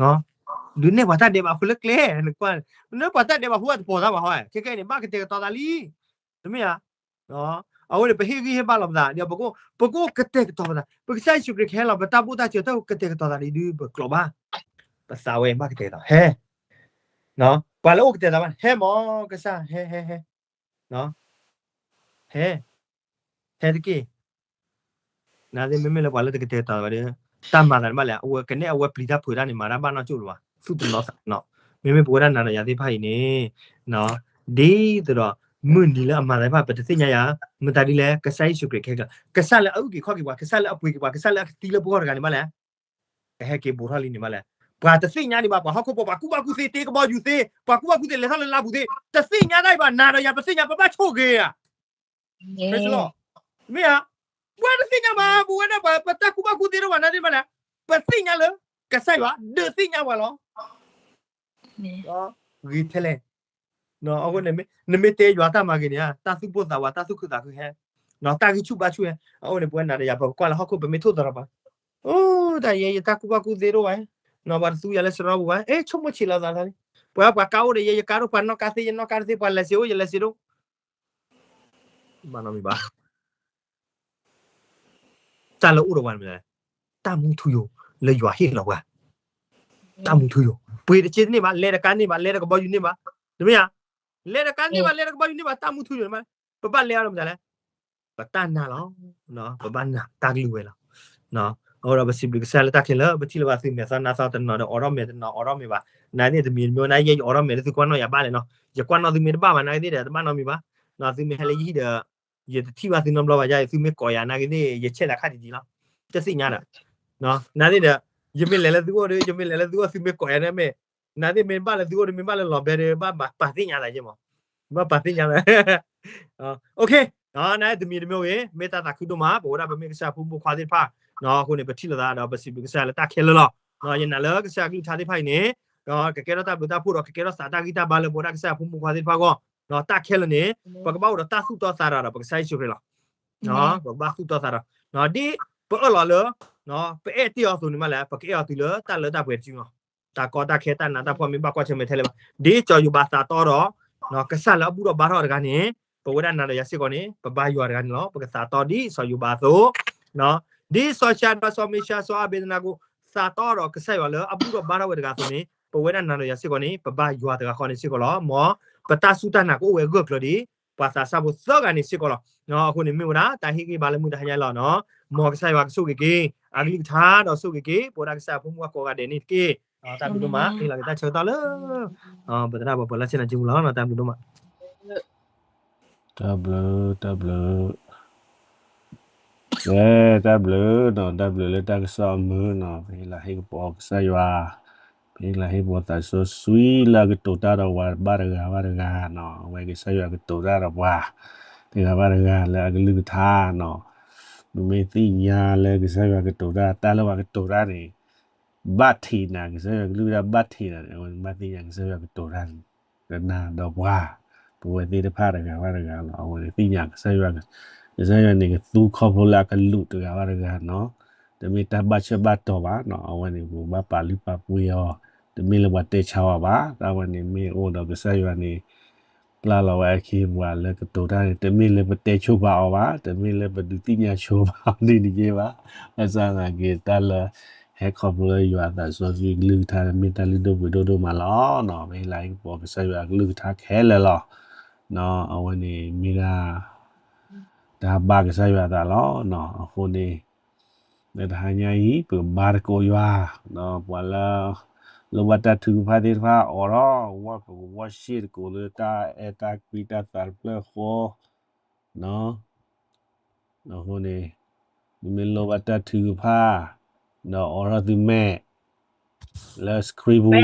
ဒုးနဲၣ်ပှၤတၢ်ဒဲးဘးဖိလၢကျဲ, နကွၢ်, နပှၤတၢ်ဒဲးဘးဖိအတပိာ်သးဘၣ်ဟီ, ခဲခဲအံၤန့ၣ် ဘၣ်ကတဲာ်ကတီၤသးလံ, တမ့ၢ်ဧါ, အဝဲန့ၣ်ပဟ့ၣ်ဂံၢ်ဟ့ၣ်ဘါလီၤပသး, ဒီးပကအိၣ်, ပကအိၣ်ကတဲာ်ကတီၤပသး, ပကစၢ်ယ့ၣ်ၡူးခရံာ်ကဟဲလီၤ, ပတၢ်ဘူၣ်တၢ်စၢၤတၢ်ကတဲာ်ကတီၤသးဒ်ဒုးပကျိးဘၣ်, ပသးဝဲဘၣ်ကတဲာ်ကတီၤ, ဟဲ, ပှၤလၢအိၣ်ကတဲာ်ကတီၤဘၣ်န့ၣ် ဟဲမၢ်ကစၢ်, ဟဲ, ဟဲ, ဟဲ, ဟဲ, ဟဲတက့ၢ်. နသ့ၣ်မ့မ့ၢ်လၢပှၤလၢတကတဲာ်ကတီၤဘၣ်ဒီး, တၢ်မၤသးန့ၣ်ဘၣ်လဲၣ်, အဝဲကနဲၣ်အဝဲပျံၤတၢ်ဖုးတၢ်န့ၣ် မၤတၢ်ဘၣ်နီၢ်ကၠိၣ်လၢၤဘၣ်, သူၣ်တနီၤသးတနီၤ, မ့မ့ၢ်ပဝဲဒၣ်နၤဒီးယၤသ့ၣ်တဖၣ်အံၤန့ၣ်, ဒ်သိးဒီး မုၢ်နံၤလၢအမၤသးတဖၣ် ပတသ့ၣ်ညါယၤ, မတၤဒ်လဲၣ်, ကစၢ်ယ့ၣ်ၡူးခရံာ်ကဟဲက့ၤ, ကစၢ်လၢအအုၣ်က့ၤခီၣ်က့ၤပှၤ, ကစၢ်လၢအပှ့ၤက့ၤပှၤ, ကစၢ်လၢအကသံလၢပဂီၢ်တဂၤန့ၣ်ဘၣ်လဲၣ် ကဟဲက့ၤဘူးထီၣ်လံန့ၣ်မးလဲၣ်. ပှၤတသ့ၣ်ညါဒံးဘၣ်, ပှၤဟီၣ်ခိၣ်ဖိ ပှၤကူၣ်ဘၣ်ကူၣ်သ့ တ့ကဘီယူၤသ့, ပှၤကူၣ်ဘၣ်ကူၣ်သ့ လဲၤထီၣ်လၢလါပူၤသ့, တသ့ၣ်ညါတၢ်ဒံးဘၣ်, နၤဒီးယၤပသ့ၣ်ညါ ပဘၣ်ဆိၣ်ဂ့ၤဧါ. မ့ၢ်ဧါ, ပှၤတသ့ၣ်ညါဘၣ်, ပဝဲဒၣ်ပှၤ ပတၢ်ကူၣ်ဘၣ်ကူၣ်သ့တအိၣ်ဘၣ် နၤသ့ၣ်မးလဲၣ်, ပသ့ၣ်ညါလၢ ကစၢ်ယွၤဒုးသ့ၣ်ညါပှၤလီၤ. ဂ့ၤထဲလဲၣ်. အဃိန့ၣ် နမ့ၢ်တဲယွၤတၢ်မၤဂ့ၤန့ၣ် တၢ်သူၣ်ပိၢ်သးဝး တၢ်သူၣ်ခုသးခုဟဲ, တၢ်ဂံၢ်ဆူၣ်ဘါဆူၣ်ဟဲ, အဃိန့ၣ် ပဝဲနၤဒီးယၤ ပကကွၢ်လၢဟီၣ်ခိၣ် ပမ့ၢ်ထိၣ်သတြီၤဘၣ်, အိ တၢ်ယဲ ယတၢ်ကူၣ်ဘၣ်ကူၣ်သ့တအိၣ်ဘၣ်, ပှၤတသူယၤလၢစရီပူၤဘၣ်, အဲ ဆိကမိၣ်ဆံးလီၤသးလီၤ, ပှၤ ပှၤကါအိၣ်ဒီးယဲ ယကါဒိၣ်, ပှၤနီၣ်ကါသ့ ယနီၣ်ကါတသ့, ပှၤလဲၤစ့အိၣ် ယလဲၤစ့ဒိၣ်, ဘၣ်နီတမံၤဘၣ်. တၢ်လၢအိၣ်ဒီးပှၤန့ၣ် တၢ်မူထူယိာ်လၢယွၤဟ့ၣ်လီၤပှၤ, တၢ်မူထူယိာ်, ပှ့ၤတက့တန့ၢ်ဘၣ်, လဲၤတကါန့ၢ်ဘၣ်, လဲၤတကဘီယူၤန့ၢ်ဘၣ်, တမ့ၢ်ဧါ, လဲၤတကါန့ၢ်ဘၣ်, လဲၤတကဘီယူၤန့ၢ်ဘၣ်, တၢ်မူထူယိာ်န့ၣ်မး, ပဘၣ်လဲၤအီၤဒီးမတၤလဲၣ်, ပတၢ်နာ်လီၤ, ပဘၣ်နာ်တၢ်ကလုၢ်ဝဲလီၤ. အဃိဒီးပစံးဘျုးကစၢ်လၢတၢ်ခဲလၢာ် ပထံၣ်လၢၤဘၣ်သုမဲာ်သီနါသီ တနီၤဒီးအိးထီၣ်မဲာ် တနီၤအိးထီၣ်မဲာ်ဘၣ်, နာ်သ့ၣ်တမံၤတမံၤ နာ်ယဲ ယအိးထီၣ်မဲာ်လၢသုကွၢ်နီၣ်ယၤဘၣ်လဲၣ်နီၤ, ယကွၢ်နီၣ်သုမ့ၢ်တဘၣ်ဘၣ် နာ်သ့ၣ်ဒီး တဘၣ်နီတမံၤဘၣ်, သုမ့ၢ်ဟဲလၢယဟံၣ်ဒီး ယတထံၣ်ဘၣ်သုနီတဘျီဘၣ်ယါ, သုမ့ၢ်ကိးယၤနာ်က့သ့ၣ် ယဆဲးလၤခါတံၢ်တံၢ်လီၤ, တသ့ၣ်ညါဒီး, နာ်သ့ၣ်ဒီး, ယမ့ၢ်လဲၤလၢသုအိၣ်ဒီး ယမ့ၢ်လဲၤလၢသုအိၣ် သုမ့ၢ်ကိးယၤန့ၣ်မ့ၢ်, နာ်သ့ၣ်မ့ၢ်ဘၣ်လၢသုအိၣ်ဒီး မ့ၢ်ဘၣ်လၢလီၤဘဲဒီး ဘၣ်ပာ်သ့ၣ်ညါသးယဲမး, ဘၣ်ပာ်သ့ၣ်ညါသး နာ်တမံၤတမံၤဂ့ၤ မ့ၢ်တၢ်သးခုဒိၣ်မး ပဝဲဒၣ်ပမ့ၢ်ကစၢ်ဖိမုၣ်ဖိခွါသ့ၣ်တဖၣ်, အဃိန့ၣ် ပထံၣ်လိာ်သးဒီး ပစံးဘျုးကစၢ်လၢတၢ်ခဲလၢာ်လီၤ. ယနာ်လၢကစၢ်အကလုၢ်ကထါသ့ၣ်တဖၣ်အံၤန့ၣ်, ကကဲထီၣ်တၢ်ဘျုးတၢ်ဖှိၣ်ဒီး ကကဲထီၣ်သးတၢ်ဂံၢ်တၢ်ဘါလၢပဝဲဒၣ်ကစၢ်ဖိမုၣ်ဖိခွါသ့ၣ်တဖၣ်အဂီၢ်, တၢ်ခဲလၢာ်န့ၣ် ပကဘၣ်အိၣ်ဒီးတၢ်သူၣ်တီသးတီဒီး ပကစၢ်ယ့ၣ်ၡူးခရံာ်လီၤ. ပကဘၣ်သူၣ်တီသးတီ, ဒ်ပအၢၣ်လီၤလၢ ပအဲၣ်တ့ၢ်အီၤအသိးန့ၣ်မးလဲၣ် ပကအဲၣ်အီၤတုၤလၢတၢ်လၢတၢ်ပှဲၤတစုလီၤ. တၢ်ကီတၢ်ခဲတၢ်နးတၢ်ဖှီၣ်မ့ၢ်ဘၣ်ကွၢ်ဆၢၣ်မဲာ်ထဲလဲၣ်ဘၣ်, ဒ်စီၤယိၤဘးသးတီဒီး ကစၢ်လၢအဘူၣ်ထီၣ်ဘါထီၣ်တဂၤန့ၣ်, ပဝဲဒၣ်နၤဒီးယၤစ့ၢ်ကီးန့ၣ် ပဘါယွၤတဂၤန့ၣ်လီၤ. ပကသးတီဒ်စီၤယိၤဘးအသိး, ဒ်စီၤၡၤဒြး စီၤမ့ၡး စီၤအၤဘ့းနကိၤ သးတီဒီးကစၢ်ယွၤလၢအဘူၣ်ထီၣ်ဘါထီၣ်ဝဲတဂၤအသိးန့ၣ် ပဝဲဒၣ်နၤဒီးယၤစ့ၢ်ကီးန့ၣ် ပဘါယွၤတဂၤဃီန့ၣ်စ့ၢ်ကီးလီၤ. မ်ပတၢ်စူၢ်တၢ်နာ်ကအိၣ်ဝဲဂၢၢ်ကျၢၤဒ် ပှၤသးစၢ်ဖိသၢဂၤန့ၣ်စ့ၢ်ကီးလီၤ. အဃိန့ၣ်မ့ၢ်ဝဲဒၣ် တၢ်ဟ့ၣ်ဂံၢ်ဘါလၢမုၢ်တဟါညါလီၤနီၤ. မ်ကစၢ်ယွၤကဆိၣ်ဂ့ၤက့ၤ အကလုၢ်ကထါဒီးဆိၣ်ဂ့ၤက့ၤ ပဝဲဒၣ်ကစၢ်ယွၤဖိမုၣ်အကိးဂၤဒဲးန့ၣ်တက့ၢ်. တၢ်ဘျုးဒိၣ်မး ဟ့ၣ်လီၤက့ၤတၢ်ဆၢကတီၢ်လၢ ပသရၣ်ပှၤပၢၤလၢဆ့ၣ်နီၤက့မူလီၤ. တၢ်ဘျုးဒိၣ်မး. တၢ်ဘျုး တၢ်ဘျုး ကဲ တၢ်ဘျုးနီၤ, တၢ်ဘျုးလၢတၢ်ကစီၣ်အမုာ်နီၤ, ပဟ့ၣ်လၤဟ့ၣ်ကပီၤကစၢ်ယွၤ, ပဟ့ၣ်လၤဟ့ၣ်ကပီၤသးစီဆှံလၢအကတိၤတၢ်ဒီးပှၤဘၣ်တဂၤဘၣ်တဂၤနီၤ, အဝဲကစၢ်ယွၤကတိၤတၢ်ဒီးပှၤ တဂၤဘၣ်တဂၤလၢအကလုၢ်ကထါနီၤ, ပမ့ၢ်သ့ၣ်ညါလၢကစၢ်ယွၤကတိၤတၢ် တၢ်လၢပှၤကတိၤတၢ်န့ၣ် ဘၣ်ထံးနၤ ကစၢ်ယွၤကလုၢ်ကထါဘၣ်ထံးနၤန့ၣ် အဝဲန့ၣ်ဘၣ်သ့ၣ်ညါကစၢ်ယွၤကတိၤတၢ်န့ၣ် ကနၤဒီးပှၤ ပဝဲသ့ၣ်တဖၣ်တဂၤဘၣ်တဂၤလီၤ. အဝဲန့ၣ်သ့ၣ်ညါကစၢ်ယွၤ, ကစၢ်ယွၤန့ၣ် ကသူခီဖျိလၢအကလူးတဂၤဘၣ်တဂၤနီၤ, တမ့ၢ်တၢ်ဘၣ်ဆၢဘၣ်တီၤဘၣ်နီၤ, အဝဲန့ၣ် ပဘၣ်ပာ်လုၢ်ပာ်ပှ့ၤအီၤ, တမ့ၢ်လၢပှၤတဲဆါအီၤဘၣ်, တၢ်ဝဲန့ၣ်မ့ၢ်အိၣ်ဒီးကစၢ်ယွၤန့ၣ် ပျၢ်လီၤဝဲအခ့အပှၤလၢကတိၤတၢ်န့ၣ် တမ့ၢ်လၢပတဲဆိပာ်အီၤဘၣ်, တမ့ၢ်လၢပဒုးသ့ၣ်ညါဆိပာ်အီၤဒ်န့ၣ်က့ဘၣ်, ဘၣ်ဆၣ်သနာ်က့တၢ်လၢ ဟဲခီဖျိလၢယွၤအသးစီဆှံကလုၢ်ကထါ မ့ၢ်တၢ်လုၢ်ဒိၣ်ပှ့ၤဒိၣ်ဒိၣ်မးလီၤနီၤ, ပဟ့ၣ်လၤဟ့ၣ်ကပီၤကစၢ်ယွၤအကလုၢ်ကထါခဲလၢာ်လီၤ. အဝဲန့ၣ်မ့ၢ်ဒၣ် တၢ်ဘါကစၢ်ယွၤအသးလီၤနီၤ, အဃိန့ၣ် လၢတဟါညါအံၤ ပကဘါသကိးယွၤ, ပှၤလၢ လိၣ်ဘၣ်တၢ်ထုကဖၣ်သ့ၣ်တဖၣ် အိးထီၣ် ဝီၢ် ပကဝီၢ်ရှ့ၣ်သကိးလၢတၢ်အဲၣ်တၢ်ကွံတၢ်သးတဖျၢၣ်အဃိ အဃိန့ၣ် မ့မ့ၢ်လိၣ်ဘၣ်တၢ်ထုကဖၣ် ဒီးအိးထီၣ်သုမဲာ် လၢ screen ပူၤ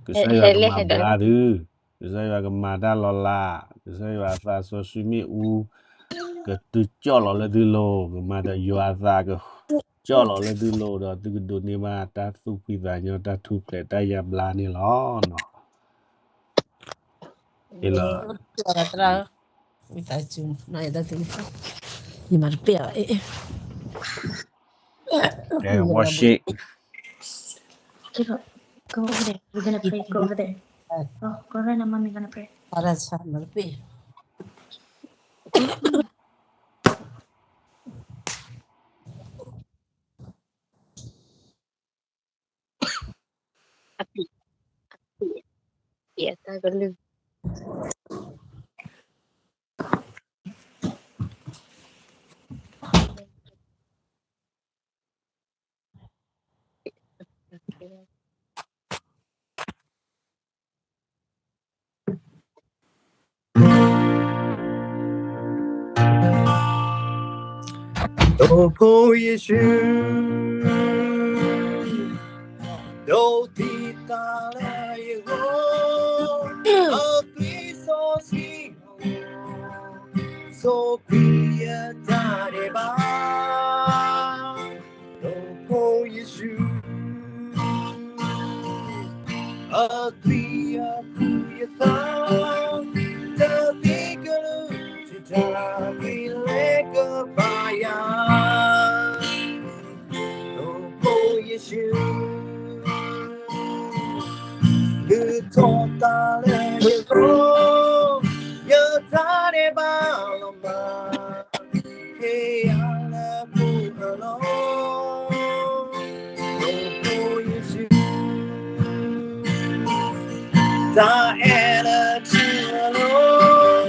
ကစၢ်ယွၤကမၤဘျါသု, ကစၢ်ယွၤကမၤတၢ်လီၤလး, ကစၢ်ယွၤအသးစီဆှံမ့ၣ်အူ ကတုၤကၠီၣ်လီၤလၢသုလိၤ, ကမၤဒီးယွၤအသးကကၠီၣ်လီၤလၢသုလိၤ, ဒီးသုကဒိးန့ၢ်ဘၣ်တၢ်သူၣ်ဖှံသးညီ တၢ်ထူၣ်ဖျဲးတၢ်ယါဘျါန့ၣ်လီၤ. ဖိယ့ၣ်ၡူး, ဒိးသံသးလၢယဂီၢ်, အသွံၣ်စီဆှံ ဆိၣ်ကွံာ်ယတၢ်ဒဲးဘး, ဖိယ့ၣ်ၡူး, အသွံၣ်အပူၤယသး, တၢ်သံကလုၢ် တၢ်သံလဲကဘၣ်ယၤ, ဖိယ့ၣ်ၡူး, လုၢ်ထီၣ်သးလၢယဂီၢ်, ယတၢ်ဒဲးဘးလီၤမၢ်, ဟ့ၣ်ယၤလၢမူအလီၢ်, ဖိယ့ၣ်ၡူး, တၢ်အဲၣ်လၢထူအလီၢ်,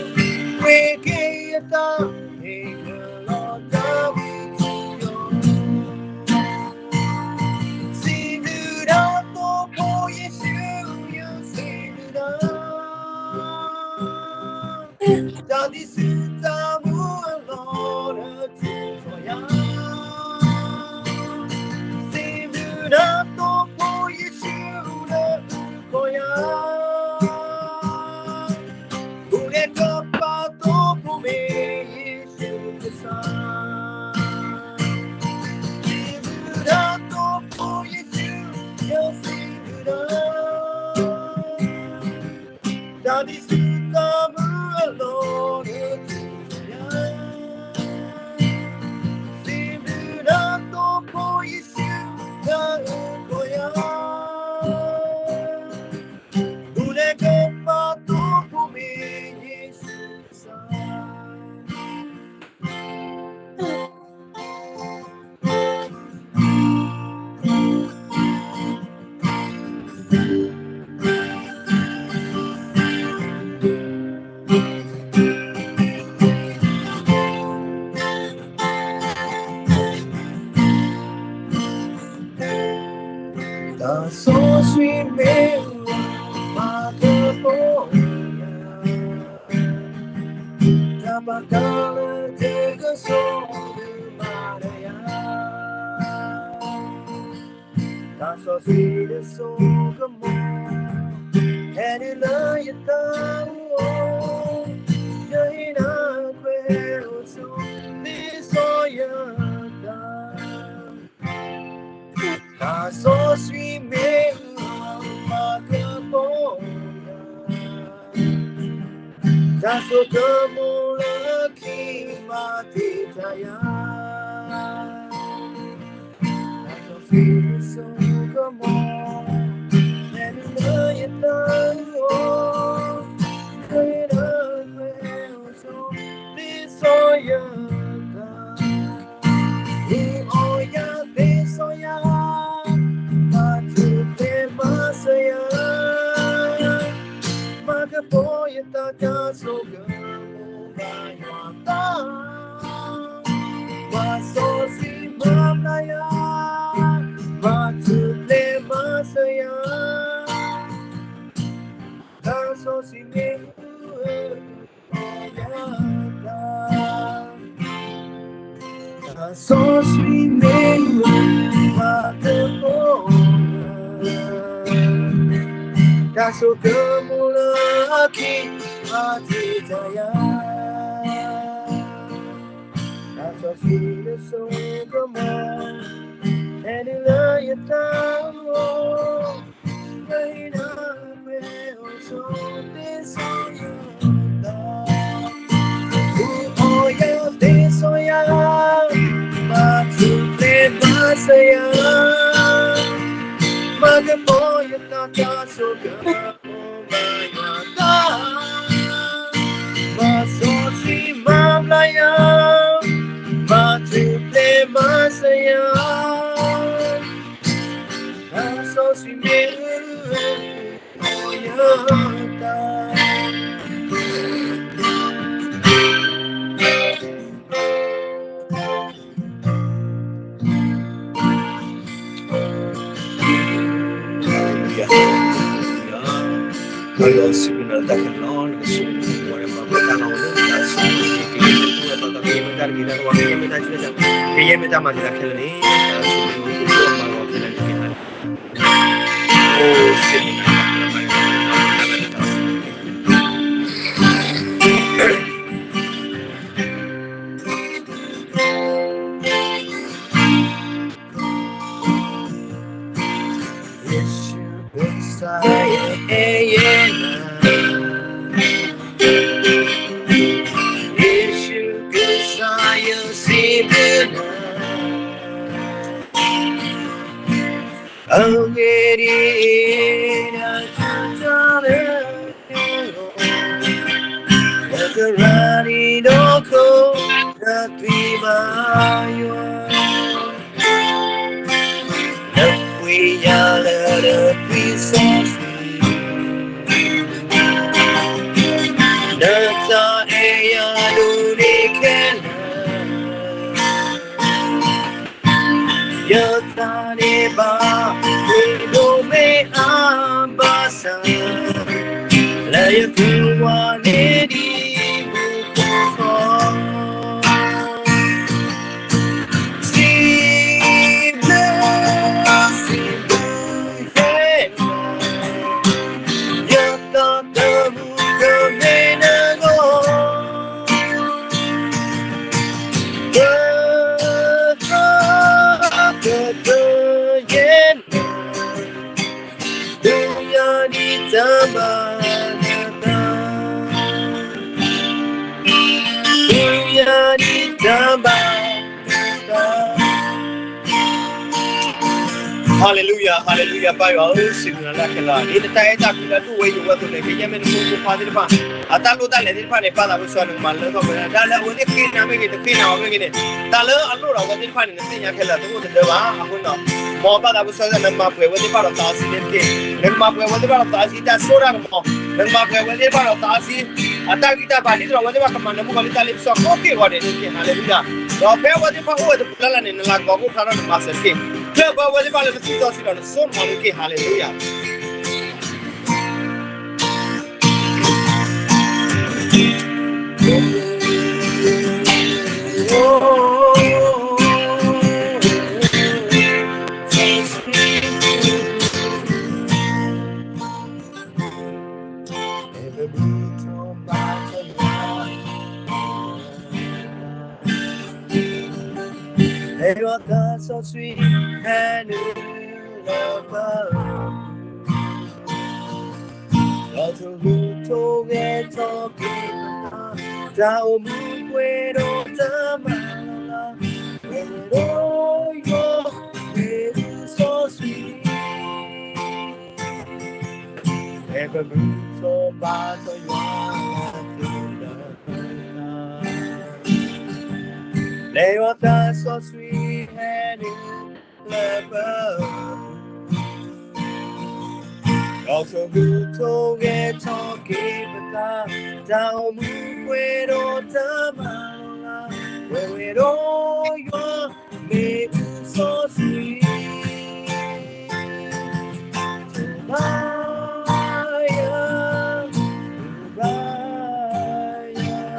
ဝ့ၢ်က့ၤယသး, ဟ့ၣ်ယၤလီၤတၢ်ဝံထူယိာ်, စံးဘျုးတၢ်သိဖိယ့ၣ်ၡူး, ယစံးဘျုးတၢ် တၢ်သံဆူတၢ်မူအလီၢ်လၢထူကီၢ်ယၤ, စံးဘျုးတၢ်သိဖိယ့ၣ်ၡူးလၢထူကီၢ်ယၤ, ဘူၣ်လဲၤကပာ်သိဖိမ့ၢ်ယ့ၣ်ၡူးကစၢ်, စံးဘျုးတၢ်သိဖိယ့ၣ်ၡူး, ယစံးဘျုးတၢ် တၢ်သံဆူတၢ်မူအလီၢ်လၢထူကီၢ်ယၤ, စံးဘျုးတၢ်သိဖိယ့ၣ်ၡူးလၢထူကီၢ်ယၤ, ဘူၣ်လဲၤကပာ်သိဖိမ့ၢ်ယ့ၣ်ၡူးကစၢ်. တၢ်စီဆှံမ့ၢ်အူအီၣ်မၤကပီၤယၤ, တၢ်ဘၣ်ကးလၢတၢ်ကစီၣ်မၤနၢၤယၤ, တၢ်စီဆှံလၢစိကမီၤ, ဟဲနုာ်လၢယသးအအိၣ်, ယဟ့ၣ်နၤခွဲးအိၣ်ဆိး, သ့စီယသး တၢ်စီဆှံမ့ၢ်အူအီၣ်မၤကပီၤယၤ, တၢ်စိကမီၤလၢခံမၤတံာ်တာ်ယၤ, တၢ်စီဆှံလၢစိကမီၤ, ဟဲနုာ်လၢယသးအအိၣ်, ယဟ့ၣ်နၤခွဲးအိၣ်ဆိး, သ့စီယသး အူအီၣ်ယၤသ့စီယၤ, မၤထူၣ်ဖျဲးမၤစၢၤယၤ, မၤကပီၤယသးတၢ်စိကမီၤဘၣ်ယွၤသး, မၤစီဆှံမၤဘျါယၤ, မၤထူၣ်ဖျဲးမၤစၢၤယၤ, တၢ်စီဆှံမ့ၢ်အူ တၢ်စီဆှံမ့ၢ်အူအီၣ်မၤကပီၤ, တၢ်စိကမီၤလၢခံမၤတံာ်တာ်ယၤ, တၢ်စီဆှံလၢစိကမီၤ, ဟဲနုာ်လၢယသးအအိၣ်, ယဟ့ၣ်နၤခွဲးအိၣ်ဆိး, သ့စီယသး, အူအီၣ်ယၤသ့စီယၤ, မၤထူၣ်ဖျဲးမၤစၢၤယၤ, မၤကပီၤယသးတၢ်စိကမီၤဘၣ်ယွၤသး, မၤစီဆှံမၤဘျါယၤ, မၤထူၣ်ဖျဲးမၤစၢၤယၤ, တၢ်စီဆှံမ့ၢ်အူအီၣ်ယၤသး, ဟါလ့လူယၤ, ဟါလ့လူယၤ, ပယီၤစံးဘျုးနၤလၢတၢ်ခဲလၢာ်လီၤ, နကဆိၣ်ဂ့ၤဆိၣ်ဝါဒီးပှၤ ပှၤတၢ်လီၤဝဲလၢတၢ်ဆိၣ်ဂ့ၤဆိၣ်ဝါက့ၤ ပဝဲပှၤသးပှၢ် တၢ်တမံၤတၢ်တဝီ ကယဲၢ်မ့ၢ်တၢ်ဆူးတၢ်ဆါ ကယဲၢ်မ့ၢ်တၢ်မၤတံာ်တာ်ခဲလၢာ်န့ၣ် တၢ်ဆိၣ်ဂ့ၤအိၣ်ဖှိၣ်မၤလီၤခဲလၢာ်န့ၣ်တက့ၢ်. အိၣ်စ့ၢ်ကီး ယ့ၣ်ၡူးကစၢ်ယွၤ, ယ့ၣ်ၡူးကစၢ်ယွၤစံးဘျုးနၤ, အဂ့ၢ်ဒ်အံၤ, နကရၤဒံးဒီးခိၣ်နသွံၣ်မးယွၤ နပှ့ၤယၤလၢနသွံၣ်စီဆှံ, နသးအဲၣ်ယၤဒိၣ်န့ၢ်ခဲလၢာ်, ယသးန့ၣ်ဘၣ်ကွၢ်ဒိၣ်မးအါဘၣ်ဆၣ်, လၢယကဝါန့ၣ်ဒံးမူခိၣ်ခီ စံးဘျုး, စံးဘျုးယွၤ, ယသးသမူကမ့ၢ်နဂီၢ်, ယသးကဒၢယဲန့ၣ်, ဒုးယၤဒ်တၢ်ဘၣ်နသး, ဒုးယၤဒ်တၢ်ဘၣ်နသး. ဟါလ့လူယၤ, ဟါလ့လူယၤ, ပၢ်ယွၤဧၢ, စံးဘျုးနၤလၢခဲလၢာ်, ဒ်နတၢ်အဲၣ်တၢ်ကွံလၢဒိၣ်ဝဲယိာ်ဝဲအသိးန့ၣ်, ကယဲၢ်မ့ၢ်နဖိမုၣ်ဖိခွါသ့ၣ်တဖၣ် အတၢ်လိၣ်တၢ်လဲၤသ့ၣ်တဖၣ်န့ၣ်, ပၢ်သးပစီနကမၤလၢထီၣ်ပှဲၤဒၣ်လၢ အဝဲသ့ၣ်ဃ့နၤမ့ၢ်ဂ့ၤ, တဃ့နၤအီၤမ့ၢ်ဂ့ၤန့ၣ်, တၢ်လၢအလိၣ်ဒီးအဝဲသ့ၣ်တဖၣ်န့ၣ် နသ့ၣ်ညါခဲလၢာ်, တအိၣ်တဒၢဘၣ်. အဃိန့ၣ်ဒီး မ်ပၢ်သးပစီ နကမၤပှဲၤဝဲသ့ၣ်တဖၣ်ဒီးသးစီဆှံန့ၣ်တက့ၢ်. နကမၤပှဲၤဝဲသ့ၣ်တဖၣ်ဒီးသးစီဆှံ တၢ်စိတၢ်ကမီၤ, နကမၤပှဲၤဝဲသ့ၣ်တဖၣ်ဒီးသးစီဆှံ အတၢ်ဂံၢ်တၢ်ဘါ ဒ်သိးဒီးအဝဲသ့ၣ်တဖၣ်ကမၤနၢမူကီၤလံတၢ်လ့ပစီကိးက့ၢ်ဂီၤဒဲးန့ၣ်တက့ၢ်. ဟါလ့လူယၤ. ဒီးဖဲအဝဲသ့ၣ်တဖၣ်အိၣ်ဝဲတပူၤလၢ်လၢ်န့ၣ်, နလၤကပီၤကအိၣ်ဖျါထီၣ်နမၤစၢၤတက့ၢ်. ကျၢၢ်ဘၢဝဲသ့ၣ်တဖၣ်လၢနသွံၣ်စီဆှံဒီးနစိကမီၤန့ၣ်တက့ၢ်. ဟါလ့လူယၤ.ဒီးထိၣ်ဟူးထိၣ်ဂဲၤထီၣ်က့ၤပသး, တၢ်အိၣ်မူပှဲၤဒီးတၢ်မၤလီၤလး, ပဝဲဒီးယွၤမ့ၢ်အုစီဆှံ, ဖဲပမုၢ်ထီၣ်ဘါထီၣ်ယွၤလၢသ့လၢသး, လဲၤယွၤသးစီဆှံဟဲနုာ်လၢပ ဒီးထိၣ်ဟူးထိၣ်ဂဲၤထီၣ်က့ၤပသး, တၢ်အိၣ်မူပှဲၤဒီးတၢ်မၤလီၤလး, ပဝဲဒီးယွၤမ့ၢ်အုစီဆှံ, တဘါယၤ, တဘါယၤ.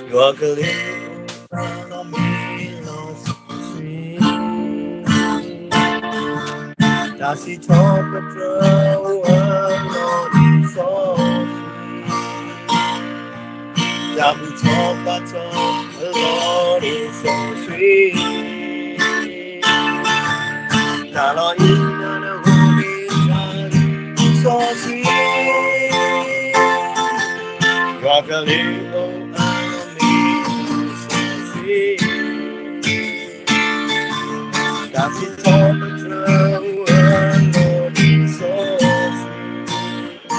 ယွၤကလုၢ်အိၣ်အလီၢ်မ့ၢ်လီၤစီဆှံ, တၢ်စံးထီၣ်ပတြၢၤအိၣ်အလီၢ်ဒ်စီဆှံ, တၢ်ဘူၣ်ထီၣ်ဘါထီၣ်အလီၢ်ဒ်စီဆှံ, တၢ်လီၢ်အံၤနၢ်နဂီၢ်မ့ၢ်တၢ်ဒ်စီဆှံ, ယွၤကလုၢ်အိၣ်အလီၢ်မ့ၢ်လီၤစီဆှံ, တၢ်စံးထီၣ်ပတြၢၤအိၣ်အလီၢ်ဒ်စီဆှံ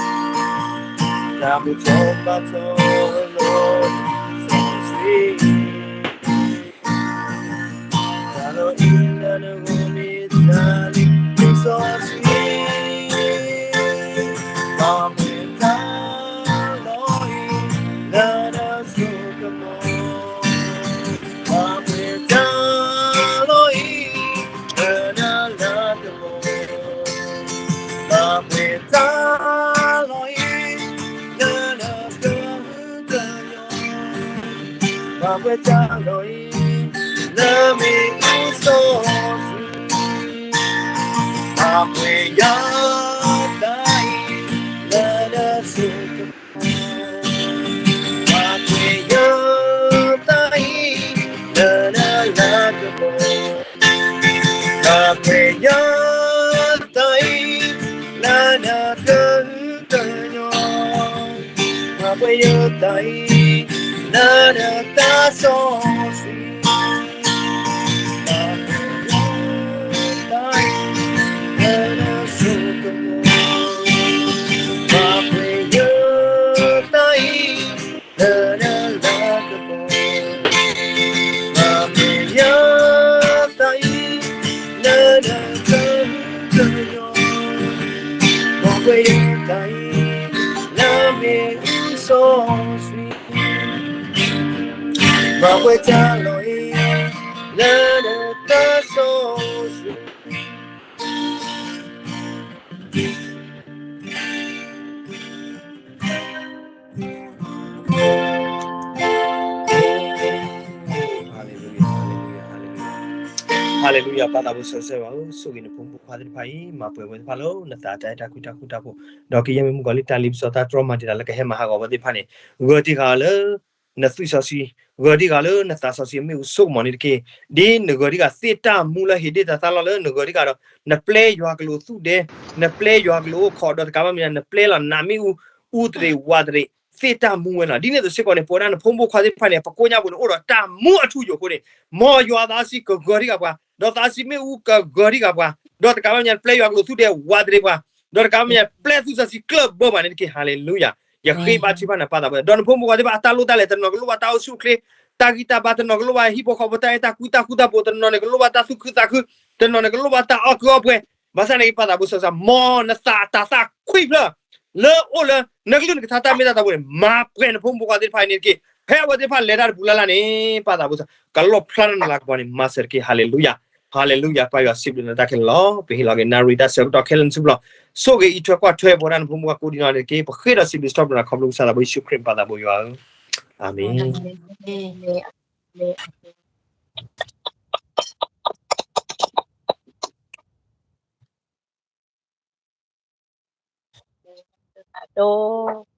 ကထီၣ်ဘၣ်ထီၣ်လီၤစီဆှံ, တၢ်လီၢ်အံၤလၢနဂီၢ်မ့ၢ်တၢ်လံၤစီဆှံ, ဘၣ်ပှဲၤတၢ်လီၢ်အံၤ လၢနစိကမီၤ, ဘၣ်ပှဲၤတၢ်လီၢ်အံၤ လၢနလၤကပီၤ, ဘၣ်ပှဲၤတၢ်လီၢ်အံၤ လၢနကဟုကညီၤ, ဘၣ်ပှဲၤတၢ်လီၢ်အံၤ လၢမ့ၣ်အူစီဆှံ, ဘၣ်ပှဲၤယတၢ်အံၤ လၢနစိကမီၤ, ဘၣ်ပှဲၤယတၢ်အံၤ လၢနလၤကပီၤ, ဘၣ်ပှဲၤယတၢ်အံၤ လၢနကဟုကညီၤ, ဘၣ်ပှဲၤယတၢ်အံၤ လၢနသးစီဆှံ, ဘၣ်ပှဲၤယတၢ်အံၤ လၢနစိကမီၤ, ဘၣ်ပှဲၤယတၢ်အံၤ လၢနလၤကပီၤ, ဘၣ်ပှဲၤယတၢ်အံၤ လၢနကဟုကညီၤ, ဘၣ်ပှဲၤယတၢ်အံၤ လၢမ့ၣ်အူစီဆှံ, ဘၣ်ပှဲၤတၢ်လီၢ်အံၤ လၢနသးစီဆှံ. Hallelujah, hallelujah, hallelujah. Hallelujah, ပၢ်သးဘိစီဆှံယွၤဧၢ, ဆိၣ်ဂ့ၤနဖိမုၣ်ဖိခွါသ့ၣ်တဖၣ်အံၤ, မၤပှဲၤဝဲသ့ၣ်တဖၣ်လၢနသးတၢ်အဲၣ်တၢ်ကွံတၢ်ဃူတၢ်ဖိး, ဒီးကယဲၢ်မ့ၢ်မုၣ်ကီၤလံၢ်တၢ်လ့ပစီတၢ်တြီမၤတံာ်တာ်လၢကဟဲမၤဟးဂီၤဝဲသ့ၣ်တဖၣ်န့ၣ်, ဂၢၢ်တံၢ်ဃာ်လၢ နသွံၣ်စီဆှံ, ဂၢၢ်တံၢ်ဃာ်လၢနသးစီဆှံအမ့ၣ်အူစိကမီၤန့ၣ်တက့ၢ်. ဒ်နဂၢၢ်တံၢ်ဃာ်သ့ၣ်တၢ်မူလၢဟ့ၣ်ဒ့ၣ်တၢ်သၣ်လီၢ်လၢနဂၢၢ်တံၢ်ဃာ်ဒီး နပျဲယွၤကလူးသူၣ်ဒဲ, နပျဲယွၤကလူးအိၣ်ခိး ဒီးတကးဘၣ်မ့ၢ်ဒၣ် နပျဲလီၤနမ့ၣ်အူ အူသရ့းဝးသရ့း သ့ၣ်တၢ်မူဝဲလီၤ. ဒ်န့ၣ်အသိးစ့ၢ်ကီးန့ၣ် ပဝဲဒၣ်နဖိမုၣ်ဖိခွါသ့ၣ်တဖၣ်န့ၣ် ပကိညၢ်ပူၤန့ၣ် အိၣ်ဒီးတၢ်မူအထူအယိာ်အဃိန့ၣ်, မ်ယွၤသးစီဆှံကဂၢၢ်တံၢ်ဃာ်ပှၤ, ဒီးသးစီဆှံမ့ၣ်အူကဂၢၢ်တံၢ်ဃာ်ပှၤ, ဒီးတကးဘၣ်မ့ၢ်ဒၣ် ပျဲယွၤကလူးသူၣ်ဒဲဝးသရ့းပှၤ, ဒီးတကးဘၣ်မ့ၢ်ဒၣ် ပျဲသွံၣ်စီဆှံကျၢၢ်ဘၢပှၤန့ၣ်တက့ၢ်. Hallelujah. ယဃ့ဘါထုကဖၣ်နၤပၢ်သးဘိ, ဒီးနဖိမုၣ်ဖိခွါသ့ၣ်တဖၣ်အတၢ်လိၣ်တၢ်လဲၤ တနီၤကလိၣ်ဘၣ်တၢ်အိၣ်ဆူၣ်အိၣ်ချ့, တၢ်ဂံၢ်တၢ်ဘါ, တနီၤကလိၣ်ဘၣ်ဟံၣ်ဖိဃီဖိတၢ်အဲၣ်တၢ်ကွံတၢ်ဃူတၢ်ဖိး, တနီၤန့ၣ်ကလိၣ်ဘၣ်တၢ်သူၣ်ခုသးခု, တနီၤန့ၣ်ကလိၣ်ဘၣ်တၢ်အီၣ်ကုၢ်အီၣ်ပှဲၤ, ဘၣ်ဆၣ်န့ၣ်ပၢ်သးဘိစီဆှံ မ်နသးတၢ်သၣ်ခွံဖျၢၣ် လၢအိၣ်လၢ နကလုၢ်နကထါတၢ်မ့ၢ်တၢ်တီအပူၤန့ၣ် မၤပှဲၤနဖိမုၣ်ဖိခွါသ့ၣ်တဖၣ်အံၤန့ၣ်တက့ၢ်. ဖဲအဝဲသ့ၣ်တဖၣ်လဲၤတၢ်တပူၤလၢ်လၢ်န့ၣ် ပၢ်သးဘိစီဆှံ ကလီၣ်ဖျါထီၣ်နလၤကပီၤန့ၣ် မၤစၢၤတက့ၢ်. Hallelujah, hallelujah. ပၢ်ယွၤစံးဘျုးနၤတၢ်ခဲလၢာ်လီၤ. ပဟ့ၣ်လီၤက့ၤနၣ်ရံၣ်တၢ်ဆၢကတီၢ်ခဲလၢာ်နစုပူၤလီၤ. ဆိၣ်ဂ့ၤအံးထွဲကွၢ်ထွဲပဝဲဒၣ်နဖိမုၣ်ဖိခွါကိးဒံးနီၢ်န့ၣ်တက့ၢ်. ပဃ့ဒီးစံးဘျုးစံးထီၣ်ပတြၢၤနၤခီဖျိကစၢ်သးဘိယ့ၣ်ၡူးခရံာ်ပၢ်သးဘိယွၤဧၢ, အၤမ့ၣ်.